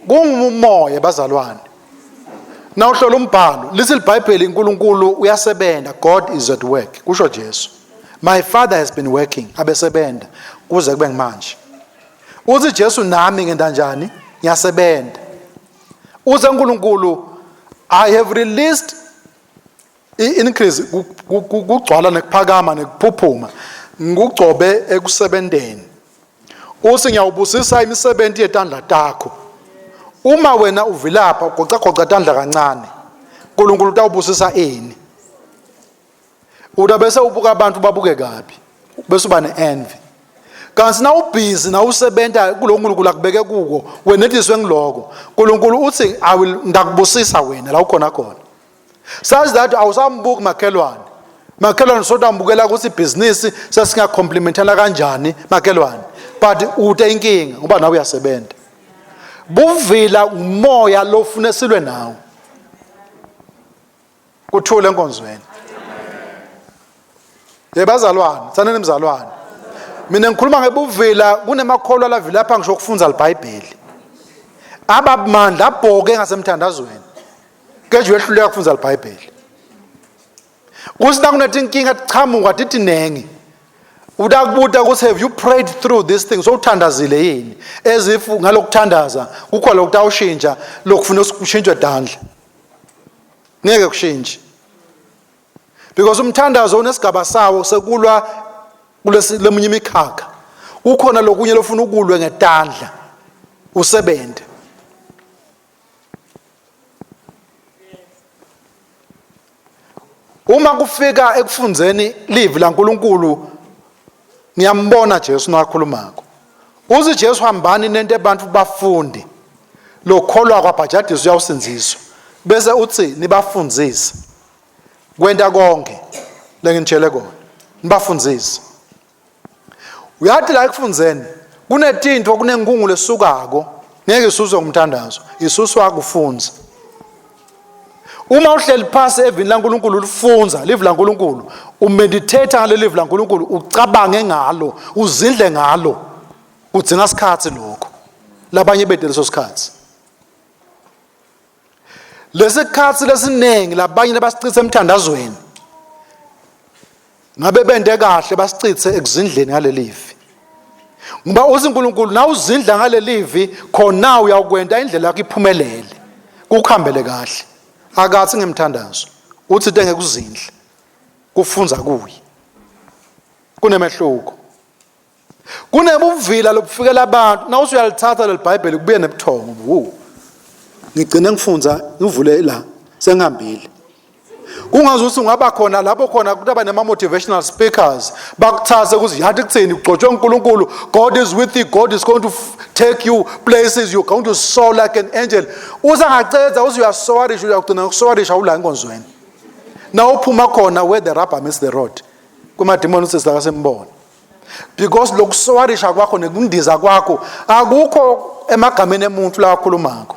kungumoya bazalwane nawuhlola umbhalo lithi libhayibheli uNkulunkulu uyasebenza God is at work kusho Jesu my father has been working abesebenza kuze kube ngimanje uthi Jesu nami ngenda njani ngiyasebenza uthi uNkulunkulu I have released i-increase kugcwala nekuphakama nekuphuphuma ngikugcobe ekusebenteni uthi ngiyawubusisa imisebenzi yetandla takho uma wena uvilapha ugocagoca tandla kancane uNkulunkulu utawubusisa ini uta bese ubuka abantu babuke kabi bese uba ne-envy kanti na ubhizi na usebenta kulo nkulunkulu akubeke kuko wenetiswe ngiloko nkulunkulu uthi i will ngakubusisa wena la ukhona khona sazi that awusambuki makhelwane makhelwane sotambukela ukuthi ibhizinisi sesingacomplementana kanjani makhelwane but ute inkinga ngoba nawe uyasebenza buvila umoya lofuna silwe nawo kuthule enkonzweni yebazalwane saneni mzalwane mina ngikhuluma ngebuvila kunemakholwa lavila lapha ngisho ukufunza libhayibheli abamandla abhoke ngasemthandazweni keje uyehluleka kufunza libhayibheli kuthi nakunethi inkinga tichamuka tithi nengi utakubuta ukuthi have you prayed through this thing sowuthandazile yini as if ngalokuthandaza kukho lokutawushintsha lokufuna kushintshwe dandla ngeke kushintshe because umthandazo unesigaba sawo sekulwa Kulesi lemunye imikhakha kukhona lokunye lofuna ukulwe ngetandla usebente. Uma kufika ekufundzeni livi laNkulunkulu ngiyambona Jesu nakhulumako. Uthi Jesu hambani nente abantu bafunde. Lokholwa kwabhajadiswa uyawusindziswa. Bese uthi nibafundzise. Kwenta konke lenginitshele kona. Nibafundzise. Uyathi la ekufundzeni kunetinto kunenkungu lesukako ngeke isuswe ngumthandazo isuswa kufunza. Uma uhleli phasi evini laNkulunkulu ulifunza livi laNkulunkulu umeditate ngaleli livi laNkulunkulu ucabange ngalo uzindle ngalo kudzinga isikhathi lokho labanye bede leso sikhathi lesikhathi lesiningi labanye labasichitha emthandazweni ngabe bende kahle basichithe ekuzindleni ngalelivi ngoba uthi uNkulunkulu na uzindla ngalelivi khona uyakwenta indlela yakho iphumelele kukhambele kahle akathi ngemthandazo uthi into engekuzindla kufunza kuye kunemehluko kunebuvila lobufikela abantu na usuyalithatha leli bhayibheli kubuye nebuthongo wu ngigcine ngifunza ngivule la sengihambile kungaze ukuthi ungaba khona lapho khona kutaba nema motivational speakers bakuthathe ukuthi yathi kuthini ugcotshwe uNkulunkulu God is with you God is going to take you places you're going to soar like an angel usangacedza uze uyasoarisha uyagcina ngokusoarisha ula enkonzweni na uphuma khona where the rubber meets the road kumadimoni usisi akasembona because lokusowarisha kwakho nekundiza kwakho akukho emagameni emuntu la akhulumako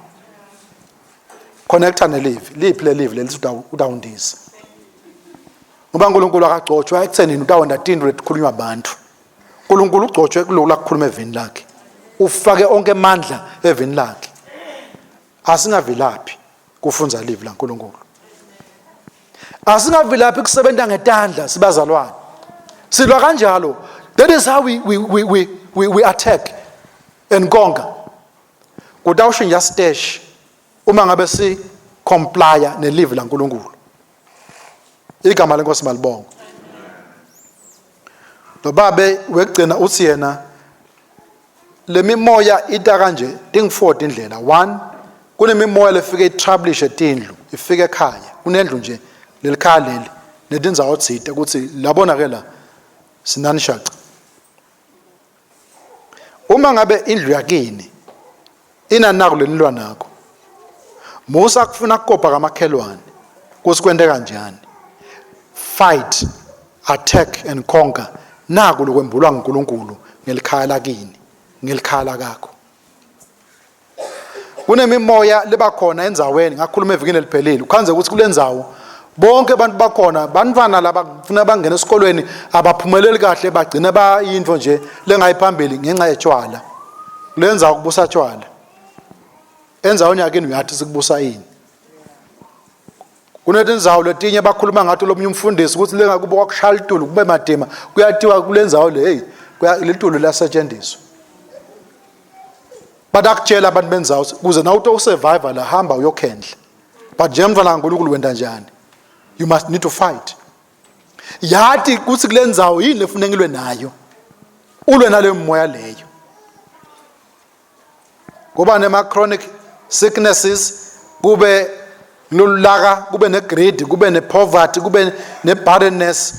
connecta nelivi liphi lelivi leli utawundiza ngoba uNkulunkulu akagcotshwa ekuthenini utawenda tinto letikhulunywa abantu uNkulunkulu ugcotshwe kuloku lakukhuluma evini lakhe ufake onke amandla evini lakhe asingavilaphi kufunza livi laNkulunkulu asingavilaphi kusebenza ngetandla sibazalwane silwa kanjalo that is how we, we, we, we, we, we attack and conquer kutawushintsha siteshi uma ngabe si complya nelivi laNkulunkulu igama lenkosi malibongo lo babe wekugcina uthi yena lemimoya ita kanje tingu-4 tindlela one kunemimoya lefike itrablishe tindlu ifike ekhaya kunendlu nje lelikhaya leli netindzawo tsite kutsi labona ke la sinani shaca uma ngabe indlu yakini inanaku lenilwa nako musa kufuna kukopa kamakhelwane kuthi kwente kanjani fight attack and conquer naku lokwembulwa nguNkulunkulu ngelikhaya lakini ngelikhaya lakakho kunemimoya lebakhona endzaweni ngakhuluma evikini eliphelile ukhanze ukuthi kulendzawo bonke abantu bakhona bantwana laba kufuna bangena esikolweni abaphumeleli kahle bagcina bayinto nje lengayiphambili ngenxa yetshwala kulenzawo kubusa tshwala endzaweni yakini uyathi sikubusa ini kunetindzawo letinye bakhuluma ngato lomunye umfundisi ukuthi lengakubo kwakushaya litulu kube madima kuyatiwa kulendzawo le hey litulu liyasetshenziswa batakutshela abantu bendzawo kuze nawe utosurvive la hamba uyokhendla but njengomntwana kaNkulunkulu wenta njani you must need to fight yati kuthi kule ndzawo yini lefuna ngilwe nayo ulwe naleyo moya leyo kuba nema chronic sicknesses kube lolulaka kube negreed kube nepoverty kube nebarrenness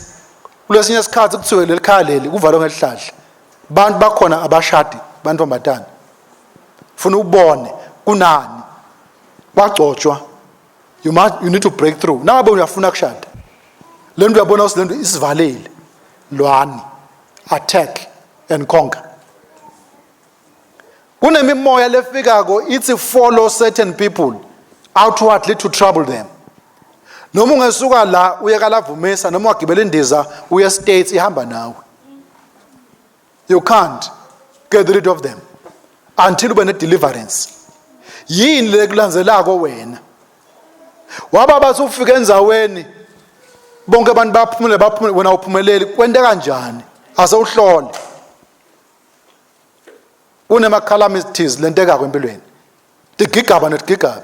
kulesinye isikhathi kuthiwe leli khaya leli kuvalwe ngelihlahla bantu bakhona abashadi bantombatana funa ubone kunani kwagcotshwa you must you need to break through nangabe uyafuna kushada lento uyabona ukuthi lento isivalile lwani attack and conquer kunemimoya lefikako ithi follow certain people outwardly to trouble them noma ungesuka la uye kalavumisa noma wagibela indiza uye states ihamba nawe you can't get rid of them until ube ne deliverance yini lekulandzelako wena waba bathi ufika endzaweni bonke abantu baphumule baphumule wena uphumeleli kwente kanjani asewuhlole kunema calamities lentekako empilweni tigigaba netigigaba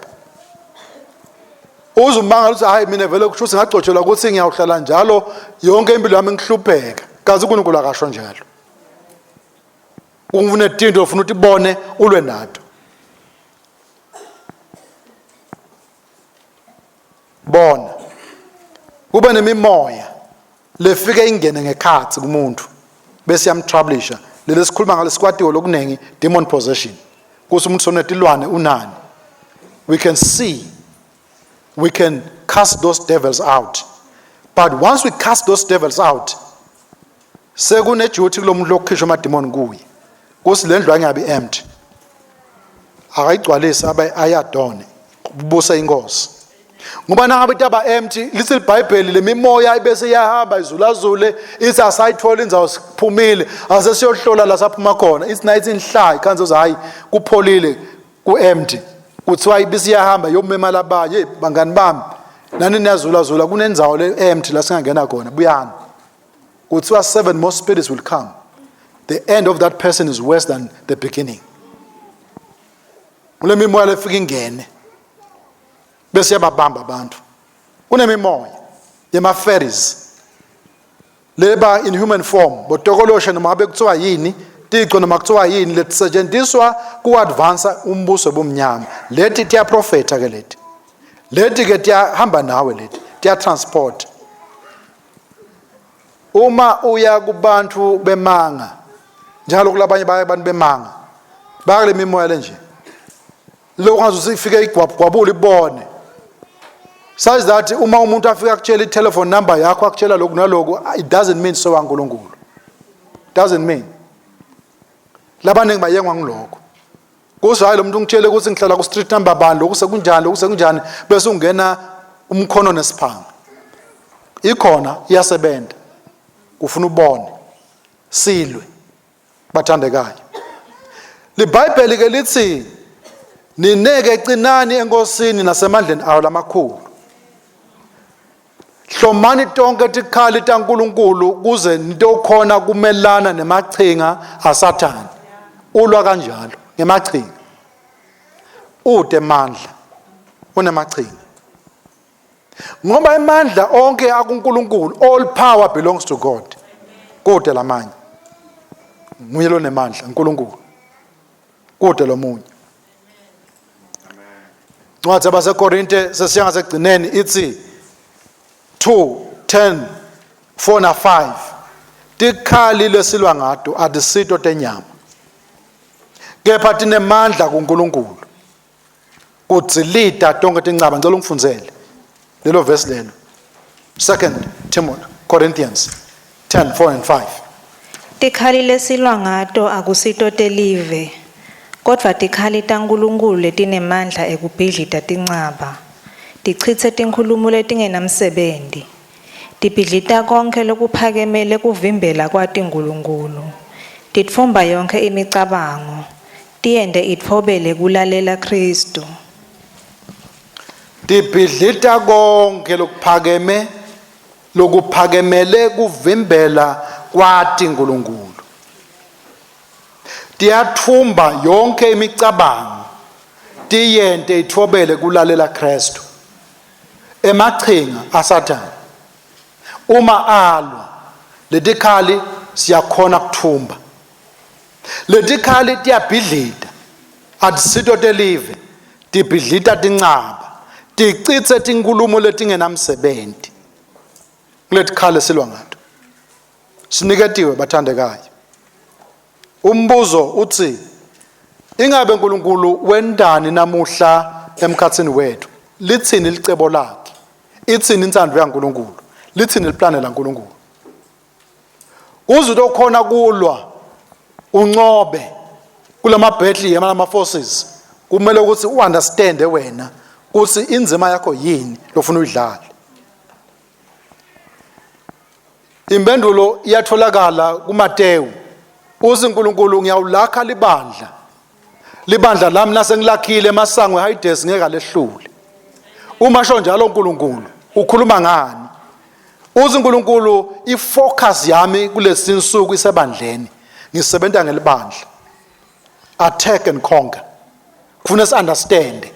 uze umangala ukuthi hayi mina vele kusho ukuthi ngagcotshelwa ukuthi ngiyawuhlala njalo yonke impilo yami ngihlupheka Kazi uNkulunkulu akasho njalo. Ufuna tinto ufuna utibone ulwe nato. Bona. Kube nemimoya lefike ingene ngekhatsi kumuntu bese yamtroublisha. Leli sikhuluma ngalo sikwatiwe lokunengi demon possession. Kuthi umuntu sonetilwane unani. We can see we can cast those devils out. But once we cast those devils out, sekuneduty kulo muntu lokukhishwa amademon kuye. Kuthi le ndlu angabi empty. Akayigcwalise abe ayadone kubusa inkosi. Ngoba nangabe itaba empty lithi iBhayibheli lemimoya ibese iyahamba izulazule ithi asayithola indzawo siphumile asesiyohlola la saphuma khona ithi nayithi inhlayi khanze uthi hayi kupholile ku-empty kuthiwa ibisi iyahamba yomema labanye hey bangani bami nani niyazulazula kunendzawo le-empty la singangena khona buyani kuthiwa seven more spirits will come the end of that person is worse than the beginning kule mimoya lefika ingene bese yababamba abantu kunemimoya yema-fairies leba in human form botokoloshe noma ngabe kuthiwa yini tico noma kuthiwa yini letisetshenziswa ku-advansa umbuso bomnyama leti tiyaprofetha ke leti leti ke tiyahamba nawe leti tiyatransport uma uya kubantu bemanga njalo kulabanye baya abantu bemanga baya kule mimoya lenje lokho ngaze ifike igwabugwabule ibone such that uma umuntu afika akutshela i-telephone number yakho akutshela lokhu naloku it doesn't mean sowaNkulunkulu doesn't mean labaningi bayengwa ngilokho kuze hayi lo muntu ungitshele ukuthi ngihlala ku street number bani lokhu sekunjani lokhu sekunjani bese ungena umkhono nesiphanga ikhona iyasebenza kufuna ubone silwe bathandekayo libhayibheli ke lithi nineke cinani enkosini nasemandleni ayo lamakhulu hlomani tonke tikhali taNkuluNkulu kuze nitokhona kumelana nemachinga aSathane ulwa kanjalo ngemachinga ude mandla unemachinga ngoba amandla onke akuNkulunkulu all power belongs to God kude lamanye nguye lonemandla uNkulunkulu kude lomunye Incwadi yabaseKorinte sesiya ngasekugcineni ithi 2 10 4 na 5 tikhali lesilwa ngato atisito tenyama kepha tinemandla kuNkulunkulu kudzilita tonke tincaba ngicela ungifundzele lelo verse lelo second Timothy Corinthians 10 4 and 5 Tikhali lesilwa ngato akusito telive, kodvwa tikhali taNkulunkulu letinemandla ekubhidlita tincaba, tichitse tinkhulumo letingenamsebenti, tibhidlita konkhe lokuphakeme lekuvimbela kwati Nkulunkulu, titfumba yonkhe imicabango, tiyente itfobele kulalela Khristu. Tibhidlita konkhe lokuphakeme lokuphakemele kuvimbela kwati uNkulunkulu. Tiyathumba yonke imicabango tiyente itfobele kulalela Kristu. Emachinga aSathane uma alwa letikhali siyakhona kuthumba. Letikhali tiyabhidlita atisito telive tibhidlita tincaba ticitse tinkhulumo letingenamsebenti kuletikhali silwa ngato siniketiwe bathandekayo umbuzo uthi ingabe uNkulunkulu wendani namuhla emkhathini wethu lithini licebo lakhe ithini intsandvo yaNkulunkulu lithini liplane laNkulunkulu Kuze utokhona kulwa uncobe kulama battle yama forces kumele ukuthi uunderstand wena ukuthi inzima yakho yini lofuna uyidlale. Impendulo iyatholakala kuMatewu. Uthi uNkulunkulu ngiyawulakha libandla. Libandla lami nasengilakhile emasango eHades ngeke alehlule. Uma sho njalo uNkulunkulu ukhuluma ngani? Uthi uNkulunkulu ifocus yami kulesinsuku isebandleni. Ngisebenta ngelibandla. Attack and conquer. Kufuna si understand.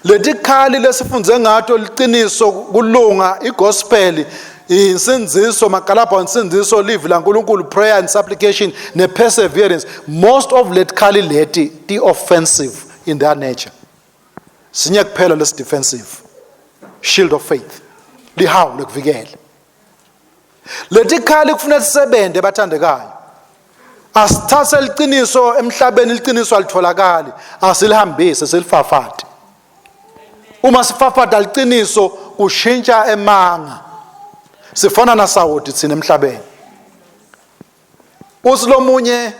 Letikhali lesifunze ngato liqiniso kulunga igospel Insindziso makalabha insindziso live laNkulunkulu prayer and supplication ne perseverance most of letikhali leti ti offensive in their nature. Sinye kuphela lesi defensive shield of faith lihawu lekuvikela. Letikhali kufanele sisebenze bathandekayo. Asithathe liqiniso emhlabeni liqiniso alitholakali asilihambise silifafate. Uma sifafata liqiniso kushintsha emanga. Sifana nasawoti thina emhlabeni. Usilomunye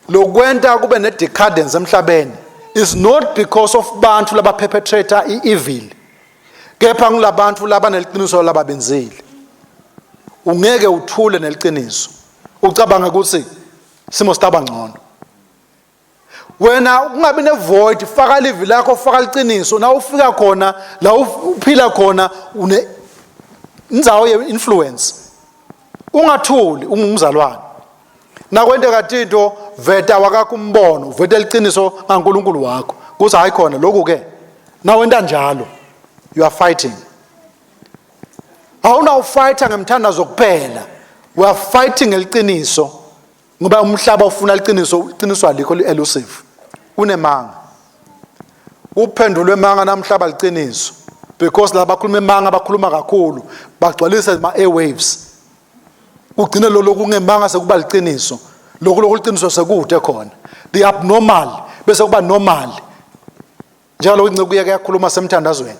lokwenta kube ne decadence emhlabeni is not because of bantu laba perpetrator i-evil kepha ngulabantu labaneliqiniso lababenzile. Ungeke uthule neliqiniso ucabanga ukuthi simo sitaba ngcono. Wena ungabi nevoid, faka livi lakho, faka liqiniso. Na ufika khona la uphila khona une indzawo ye-influence. Ungathuli ungumzalwane. Nakwenteka tinto veta wakakho umbono, veta liqiniso ngaNkulunkulu wakho. Kuthi hayi khona lokhu ke. Nawenta njalo you are fighting. Awunawufighter ngemthandazo kuphela. We are fighting ngeliqiniso. Ngoba umhlaba ufuna iqiniso, iqiniso alikho li-elusive. Unemanga. Uphendulwe emanga namhlaba liqiniso. Because laba bakhuluma emanga bakhuluma kakhulu, bagcwalisa ama airwaves. Kugcine lo lokungemanga sekuba liqiniso. Lokhu lokuliqiniso sekude khona. The abnormal bese kuba normal. Njalo inceku yake yakhuluma semthandazweni.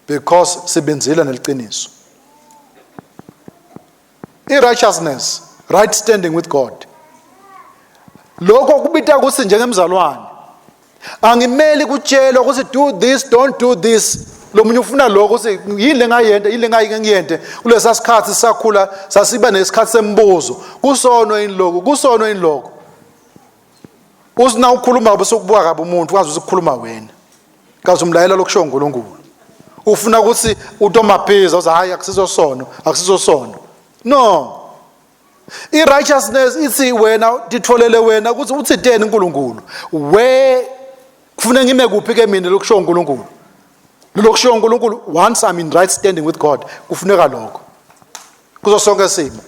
Because sibenzile neliqiniso. I-righteousness, right standing with God. Lokho kubita ukuthi njengemzalwane angimeli kutshelwa ukuthi do this don't do this lo munye ufuna lokho ukuthi yini lengayente yini lengayike ngiyente kulesa sikhathi sakhula sasiba nesikhathi sembuzo kusono yini lokho kusono yini lokho usina ukhuluma bese ukubuka kabi umuntu wazi ukukhuluma wena kaze umlayela lokusho uNkulunkulu ufuna ukuthi utomabhiza uthi hayi akusiso sono akusiso sono no i-righteousness ithi wena titholele wena ukuthi uthiteni uNkulunkulu we kufuneka ngime kuphi ke mina lokusho uNkulunkulu lokusho uNkulunkulu once I'm in right standing with God kufuneka lokho kuzo sonke isimo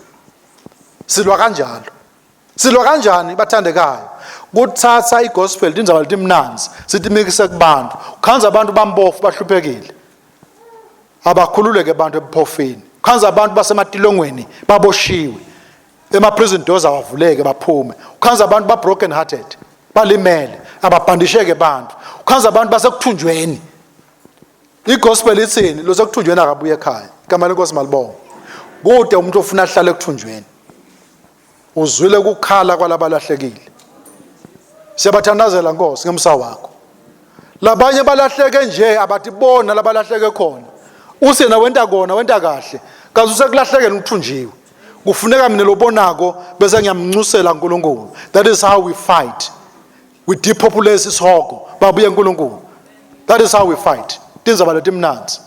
silwa kanjalo Silwa kanjani bathandekayo? Kuthatha igospel tindzaba letimnandzi sitimikise kubantu. Khanza abantu bampofu bahluphekile. Abakhululeke abantu ebuphofini. Khanza abantu basematilongweni baboshiwe. Ema prison doors awavuleke baphume. Khanza abantu ba broken hearted balimele ababhandisheke abantu. Khanza abantu basekuthunjweni. Igospel ithini? Lo sekuthunjweni akabuye ekhaya. Igama lenkosi malibonga. Kude umuntu ofuna ahlale ekuthunjweni. Uzwile ukukhala kwalabalahlekile. Siyabathandazela Nkosi ngemsa wakho. Labanye balahleke nje abathi bona labalahleke khona. Uthi yena wenta kona wenta kahle. Kaze usekulahlekela uthunjiwe. Kufuneka mina lobonako bese ngiyamncusela uNkulunkulu. That is how we fight. We depopulate isihogo babuye uNkulunkulu. That is how we fight. Tindzaba letimnandzi.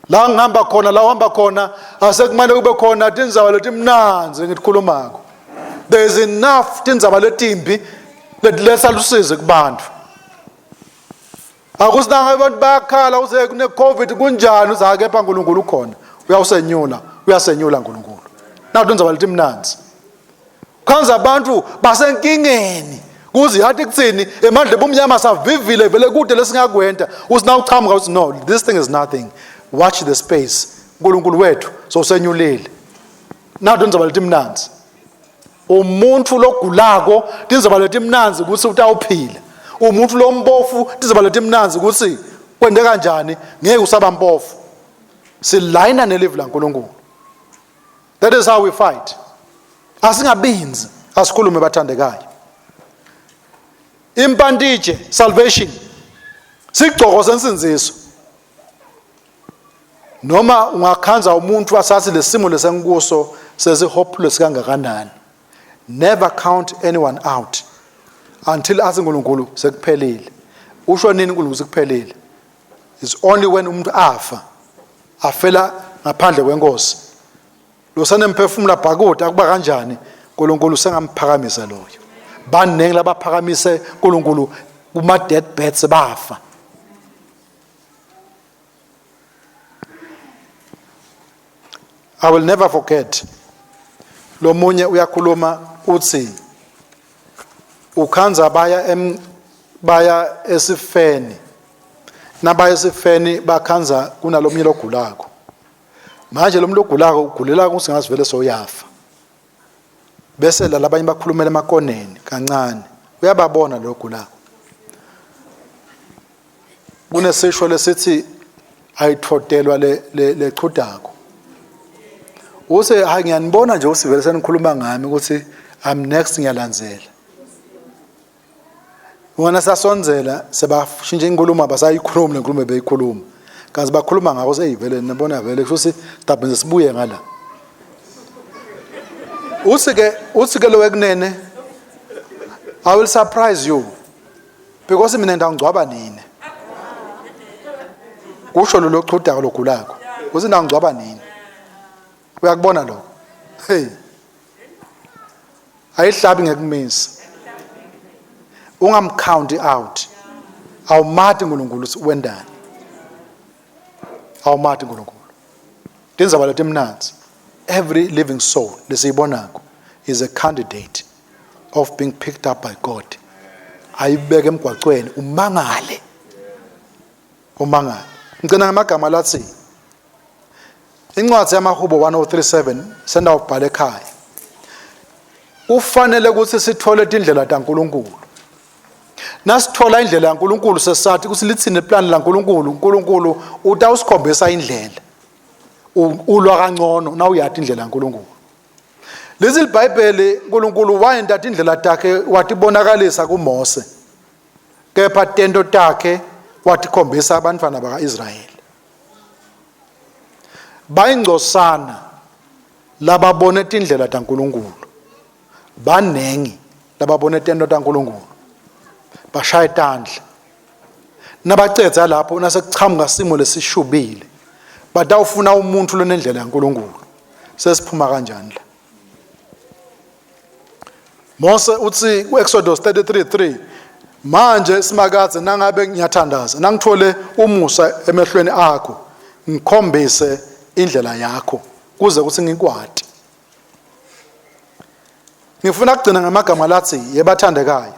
La ngihamba khona la uhamba khona asekumane kube khona tindzaba letimnandzi ngitikhulumako. There is enough tindzaba letimbi letiletsa lusizi kubantu. Akusinanga abantu bayakhala uze kune COVID kunjani uze kepha uNkulunkulu ukhona. Uyawusenyula, uyasenyula uNkulunkulu. Nato tindzaba letimnandzi. Khanza abantu basenkingeni kuze yathi kuthini emandla ebumnyama savivile vele kude lesingakwenta usina uchamuka uthi no this thing is nothing watch the space uNkulunkulu wethu sowusenyulile nato tindzaba letimnandzi umuntu logulako tindzaba letimnandzi ukuthi utawuphila umuntu lompofu tindzaba letimnandzi ukuthi kwente kanjani ngeke usaba mpofu silayina nelivi laNkulunkulu That is how we fight. Asingabinzi, asikhulume bathandekayo. Impantitshe salvation sigcoko sensinziso. Noma ungakhanza umuntu asathi lesimo lesenkuso sesi hopeless kangakanani. Never count anyone out until athi uNkulunkulu sekuphelile. Usho nini uNkulunkulu sekuphelile? It's only when umuntu afa afela ngaphandle kwenkosi losanemphefumulo abhakude akuba kanjani uNkulunkulu sengamphakamisa loyo baningi labaphakamise uNkulunkulu kuma death beds bafa. I will never forget. Lomunye uyakhuluma uthi ukhanza baya em baya esifeni. Nabaya esifeni bakhanza kunalomunye logulako. Manje lo muntu ogulako ugulela ukuthi ngazivele soyafa. Bese la labanye bakhulumela emakoneni kancane. Uyababona lo ogulako. Kunesisho lesithi ayithotelwa le lechudako. Use hayi ngiyanibona nje usivele senikhuluma ngami ukuthi I'm next ngiyalandzela. Wona sasondzela sebashintsha inkulumo abasayikhulumi lenkulumo beyikhuluma. Kazi bakhuluma ngako seyivele nibona vele kusho ukuthi tabhenze sibuye ngala. Uthi ke uthi ke lo wekunene I will surprise you because mina ngidangcwaba nini. Kusho lo lochudako logulako. Uthi ngidangcwaba nini. Uyakubona lokho? Hey. Ayihlabi ngekumisa. Ungamcount out. Awumati uNkulunkulu ukuthi wendani. Awumati uNkulunkulu. Tindzaba letimnandzi. Every living soul lesiyibonako is a candidate of being picked up by God. Ayibeke emgwacweni umangale. Umangale. Ngicina ngamagama lathi Incwadi yamaHubo 1037 senda ubhala ekhaya. Kufanele ukuthi sithole tindlela taNkuluNkulu. Nasithola indlela yaNkuluNkulu sesathi ukuthi lithini iplan laNkuluNkulu, uNkulunkulu utawusikhombisa indlela. Ulwa kangcono nawuyati indlela yaNkuluNkulu. Lezi liBhayibheli uNkulunkulu wayenta tindlela takhe watibonakalisa kuMose. Kepha tento takhe watikhombisa abantwana baka-Israyeli. Bayingcosana lababone tindlela taNkulunkulu. Banengi lababone tento taNkulunkulu. Bashaya tandla. Nabacedza lapho nasekuchamuka simo lesishubile batawufuna umuntu lonendlela yaNkulunkulu. Sesiphuma kanjani la? Mose uthi ku-Exodus 33:3 manje simakadze nangabe ngiyathandaza nangithole umusa emehlweni akho ngikhombise indlela yakho kuze kuthi ngikwati ngifuna kugcina ngamagama lathi yebathandekayo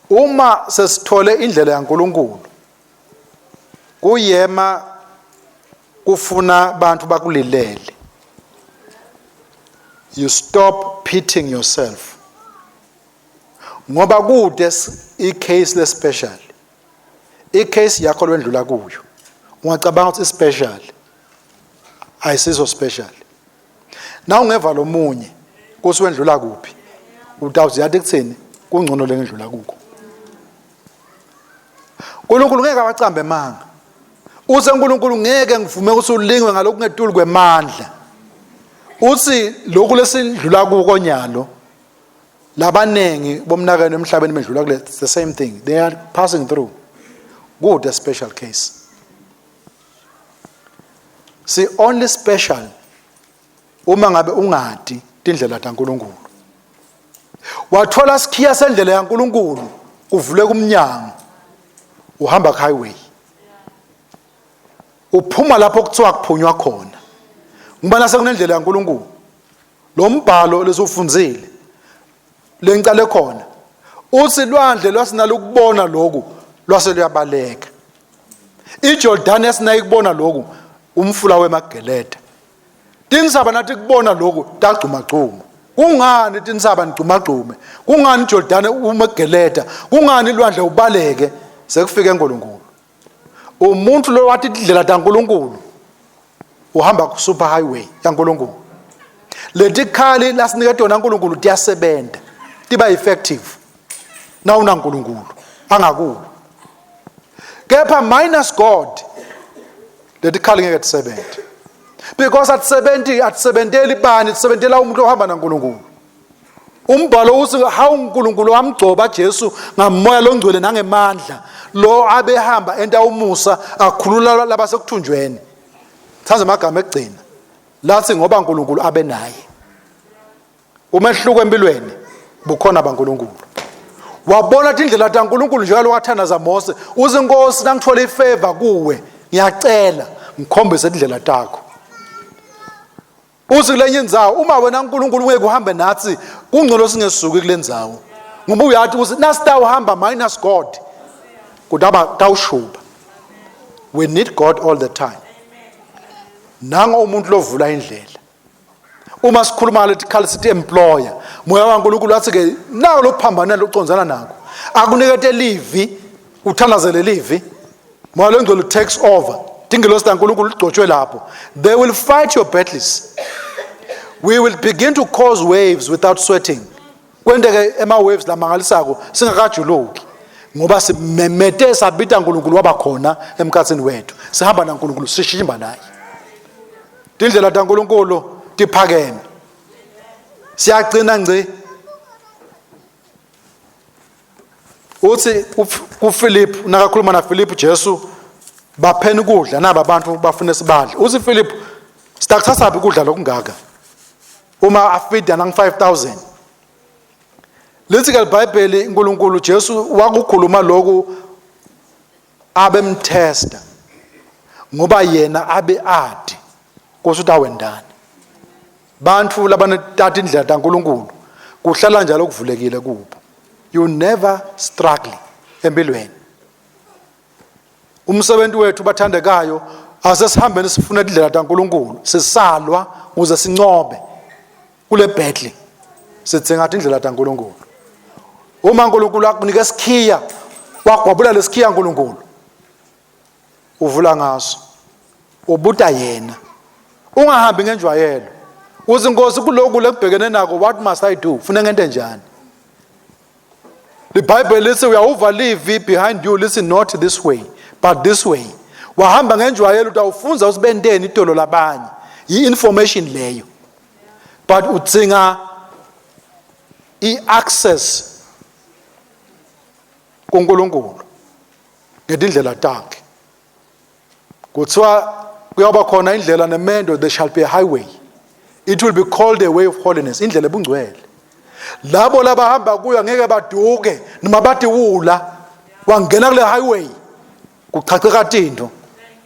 uma sesithole indlela yaNkuluNkulu kuyema kufuna abantu bakulilele you stop pitying yourself ngoba kude i-case le special i-case yakho lwendlula kuyo ungacabanga ukuthi i-special ayisiso special na ungeva lomunye kuthi wendlula kuphi utawuthi yathi kuthini kungcono lengidlula kuko uNkulunkulu ngeke abacambe emanga Uthe uNkulunkulu ngeke ngivume ukuthi ulingwe ngalokungetulu kwemandla. Uthi lokhu lesindlula kuko nyalo labanengi bomnakeno emhlabeni bedlula kule the same thing they are passing through good a special case si only special uma ngabe ungadi tindlela taNkulunkulu wathola sikhiya sendlela yaNkulunkulu kuvuleka umnyango uhamba ku highway uphuma lapho kuthiwa kuphunywa khona ngoba sekunendlela yaNkulunkulu lo mbhalo lesiwufundzile lengicale khona uthi lwandle lwasinalo ukubona lokhu lwase luyabaleka iJordan yasinayo ukubona lokhu umfula wemageleda Tinsaba nathi kubona lokhu tagcumagcuma. Kungani tinsaba nigcumagcume? Kungani iJordani umegeleda? Kungani ilwandle ubaleke? Sekufike uNkulunkulu. Umuntu lo wathi indlela kaNkulunkulu uhamba ku super highway yaNkulunkulu. Letikhali lasinike tona uNkulunkulu tiyasebenza. Tiba effective. Nawuna uNkulunkulu angakuwe. Kepha minus God letikhali ngeke tisebenze. Because atisebenzi atisebenteli bani tisebentela umuntu ohamba naNkulunkulu. Umbhalo uthi how uNkulunkulu wamgcoba Jesu ngamoya longcwele nangemandla lo abehamba enta umusa akhulula labasekuthunjweni. Thatha amagama ekugcina. Lathi ngoba uNkulunkulu abe naye. Umehluko empilweni bukhona baNkulunkulu. Wabona indlela kaNkulunkulu njalo wathandaza Mose, uze Nkosi nangithola ifavor kuwe, ngiyacela ngikhombise indlela takho. Uthi kulenye indzawo uma wena uNkulunkulu ungeke uhambe nathi kungcono singesuki kule ndzawo. Ngoba uyathi ukuthi nasitawuhamba minus God kutaba tawushuba. We need God all the time. Nango umuntu lovula indlela. Uma sikhuluma ngalethi khali sithi employer, moya kaNkulunkulu athi ke nawo lokuphambana lokucondzana nako. Akunikete livi, uthandazele livi. Moya longcwele takes over. Tingelosi taNkulunkulu ligcotshwe lapho. They will fight your battles. We will begin to cause waves without sweating. Kwenteke ema waves lamangalisako singakajuluki. Ngoba simemete sabita uNkulunkulu waba khona emkhathini wethu. Sihamba naNkulunkulu sishimba naye. Tindlela taNkulunkulu tiphakeme. Siyagcina ngci. Uthi kuPhilip nakakhuluma naPhilip Jesu bapheni ukudla naba abantu bafuna sibadle. Uthi Philip sitakuthatha phi ukudla lokungaka? Uma afida nang 5000. Lithi ke iBhayibheli uNkulunkulu Jesu wakukhuluma lokhu abemtesta ngoba yena abe adi kusho ukuthi awendani bantu labanetata indlela kaNkuluNkulu kuhlala njalo kuvulekile kubo you never struggle empilweni umsebenzi wethu bathandekayo asesihambeni sifuna indlela kaNkuluNkulu sisalwa ukuze sincobe kule battle sidzinga indlela kaNkuluNkulu uma uNkulunkulu akunika isikhiya wagwabula lesikhiya uNkulunkulu uvula ngaso ubuta yena ungahambi ngenjwayelo uthi inkosi kuloku lekubhekene nako what must i do funa ngente njani libhayibheli lithi uyawuva livi behind you lithi not this way but this way wahamba ngenjwayelo utawufunza usibenteni itolo labanye yi-information leyo but udzinga i-access kuNkulunkulu ngetindlela takhe kuthiwa kuyawuba khona indlela nemendo there shall be a highway it will be called a way of holiness indlela ebungcwele labo labahamba kuyo ngeke baduke noma badiwula wangena kule highway kuchacheka tinto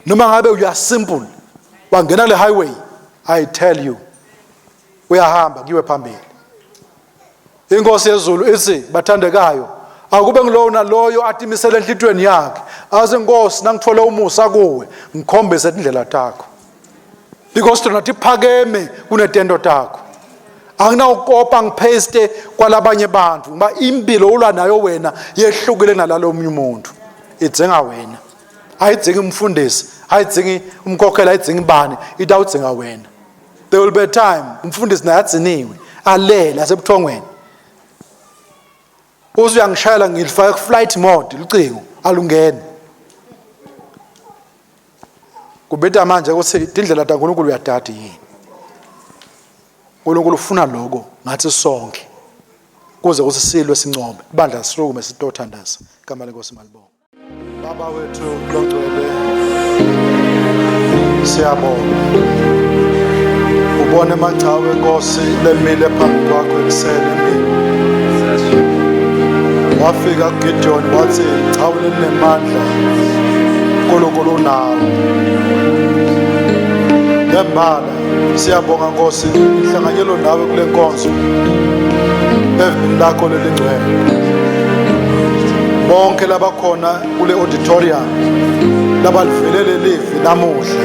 noma ngabe you are simple wangena kule highway i tell you uyahamba kuyiwe phambili inkosi yezulu ithi bathandekayo akube ngilowo naloyo atimisele enhlitweni yakhe aze nkosi nangithole umusa kuwe ngikhombise indlela takho because tona tiphakeme kunetento takho anginawukopa ngipaste kwalabanye bantu ngoba impilo ulwa nayo wena yehlukile nalalo omunye umuntu idzinga wena ayidzingi umfundisi ayidzingi umkhokheli ayidzingi bani itawudzinga wena there will be a time umfundisi naye adziniwe alele asebuthongweni uze uyangishayela ngilifake ku-flight mode lucingo alungeni kubita manje ukuthi tindlela taNkulunkulu uyadada yini uNkulunkulu ufuna lokho ngathi sonke kuze kuthi silwe sincobe ibandla sisukume sitothandaza igama lenkosi malibonga Baba wethu longcwele siyabonga ubone emachawe Nkosi lemile phambi kwakho ekuseni emini wafika kuGideon wathi chawe lelinemandla uNkulunkulu unawo ngembala siyabonga Nkosi inhlanganyelo nawe kule nkonzo evini lakho lelingcwele bonke labakhona kule auditorium labalivelele livi namuhla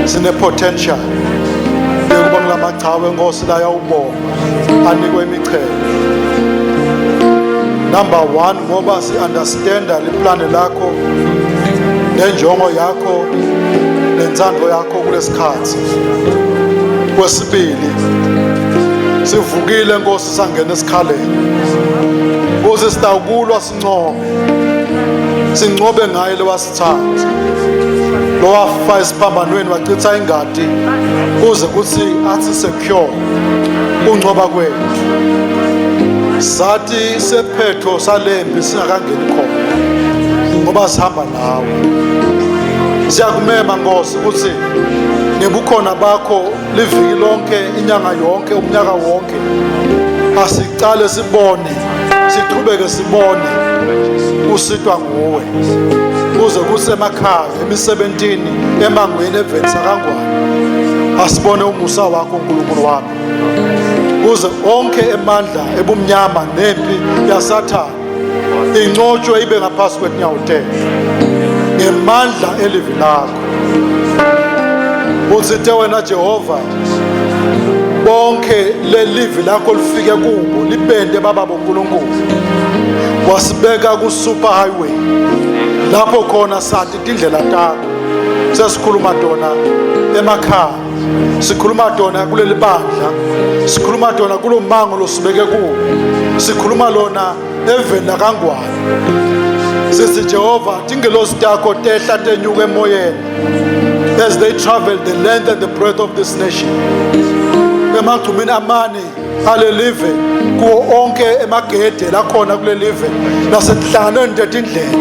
sine potential yokuba kulamachawe enkosi la yawubonga anikwe imichelo number 1 ngoba si understanda liplane lakho nenjongo yakho nentsandvo yakho kulesikhathi kwesibili sivukile nkosi sangena esikhaleni kuze sitawukulwa sincobe sincobe ngaye lowasithatha lowafa esiphambanweni wachitha ingadi kuze kuthi athi secure uncoba kwethu sathi sephetho salempi singakangeni khona ngoba sihamba nawe siyakumema nkosi ukuthi ngebukhona bakho liviki lonke inyanga yonke umnyaka wonke asicale sibone siqhubeke sibone Usitwa nguwe kuze kusemakhaya, emisebentini, emangweni, eveni sakangwane. Asibone umusa wakho uNkulunkulu wami, kuze onke emandla ebumnyama nempi yaSathane incotshwe ibe ngaphasi kwetinyawo tethu ngemandla elivi lakho. Utsite wena Jehova, bonke lelivi lakho lifike kubo libende baba boNkulunkulu. Wasibeka ku super highway lapho khona sathi tindlela takho. Sesikhuluma tona emakhaya, sikhuluma tona kuleli bandla, sikhuluma tona kulo mango losibeke kuwo, sikhuluma lona eveni lakangwane. Sithi Jehova, tingelosi takho tehla tenyuka emoyeni as they travel the length and the breadth of this nation, emagcumeni amane alelive, kuwo onke emagede lakhona kulelive, nasenhlanganweni tetindlela,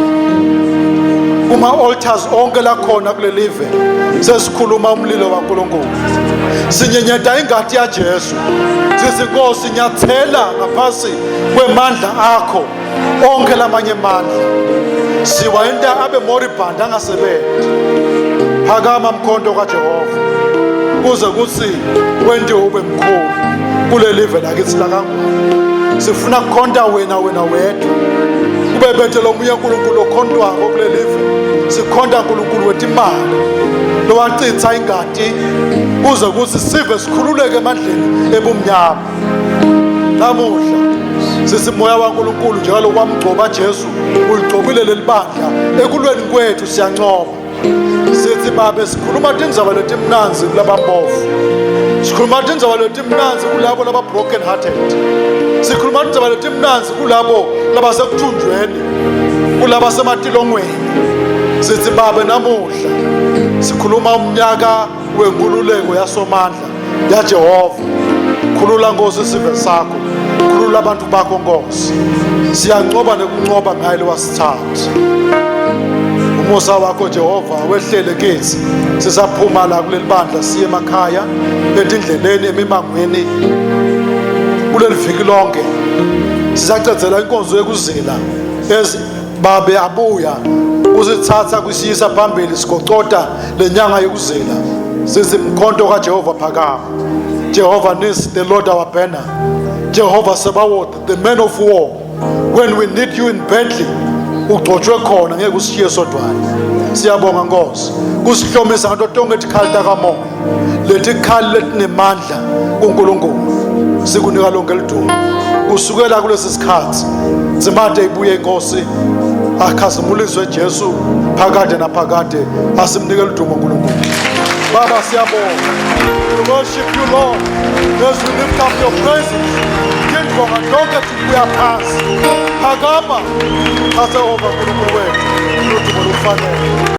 kuma-altars onke lakhona kulelive. Sesikhuluma umlilo waNkulunkulu, sinyenyeta ingati yaJesu. Sithi Nkosi, nyathela ngaphasi kwemandla akho onke lamanye amandla, siwayenta abe moriband, angasebenzi. Phakama mkhonto kaJehova, kuze kuthi wentiwe ube mkhulu kulelive lakithi lakangwane. Sifuna kukhonta wena, wena wedwa, kube bete lomunye uNkulunkulu okhontwako kulelive. Sikhonta uNkulunkulu wetimali lowacitsa ingati kuze kuthi sive sikhululeke emandleni ebumnyama. Namuhla sithi moya waNkulunkulu, njalo kwamgcoba Jesu, uligcobile leli bandla. Ekulweni kwethu siyancoba. Sithi babe, sikhuluma tindzaba letimnandzi kulabampofu, sikhuluma tindzaba letimnandzi kulabo laba broken hearted, sikhuluma tindzaba letimnandzi kulabo labasekuthunjweni, kulabasematilongweni. Sithi babe, namuhla sikhuluma umnyaka wenkululeko yasomandla yaJehova. Khulula Nkosi sive sakho, khulula abantu bakho Nkosi. Siyancoba nekuncoba ngaye lowasithatha. Umusa wakho Jehova wehlele kithi sisaphuma la kuleli bandla siye emakhaya, etindleleni, emimangweni kuleli viki lonke, sisacedzela inkonzo yekuzila. Ez babe abuya kusithatha kusiyisa phambili, sigocota lenyanga yokuzila. Sithi mkhonto kaJehova phakama, Jehova Nisi, the Lord our banner, Jehova Sabaoth, the man of war. When we need you in battle, ugcotshwe khona, ngeke usishiye sodwana. Siyabonga Nkosi kusihlomisa ngato tonke tikhali takamoya, letikhali letinemandla kuNkulunkulu. Sikunika lonke lidumo kusukela kulesi sikhathi zimade ibuye inkosi. Akhazimuliswe Jesu phakade naphakade. Asimnike ludumo uNkulunkulu. Baba, siyabonga. We worship you, Lord, as we lift up your praises. Tindvonga tonke tibuya phansi. Phakama, thatha over, Nkulunkulu wethu, ludumo lufanele.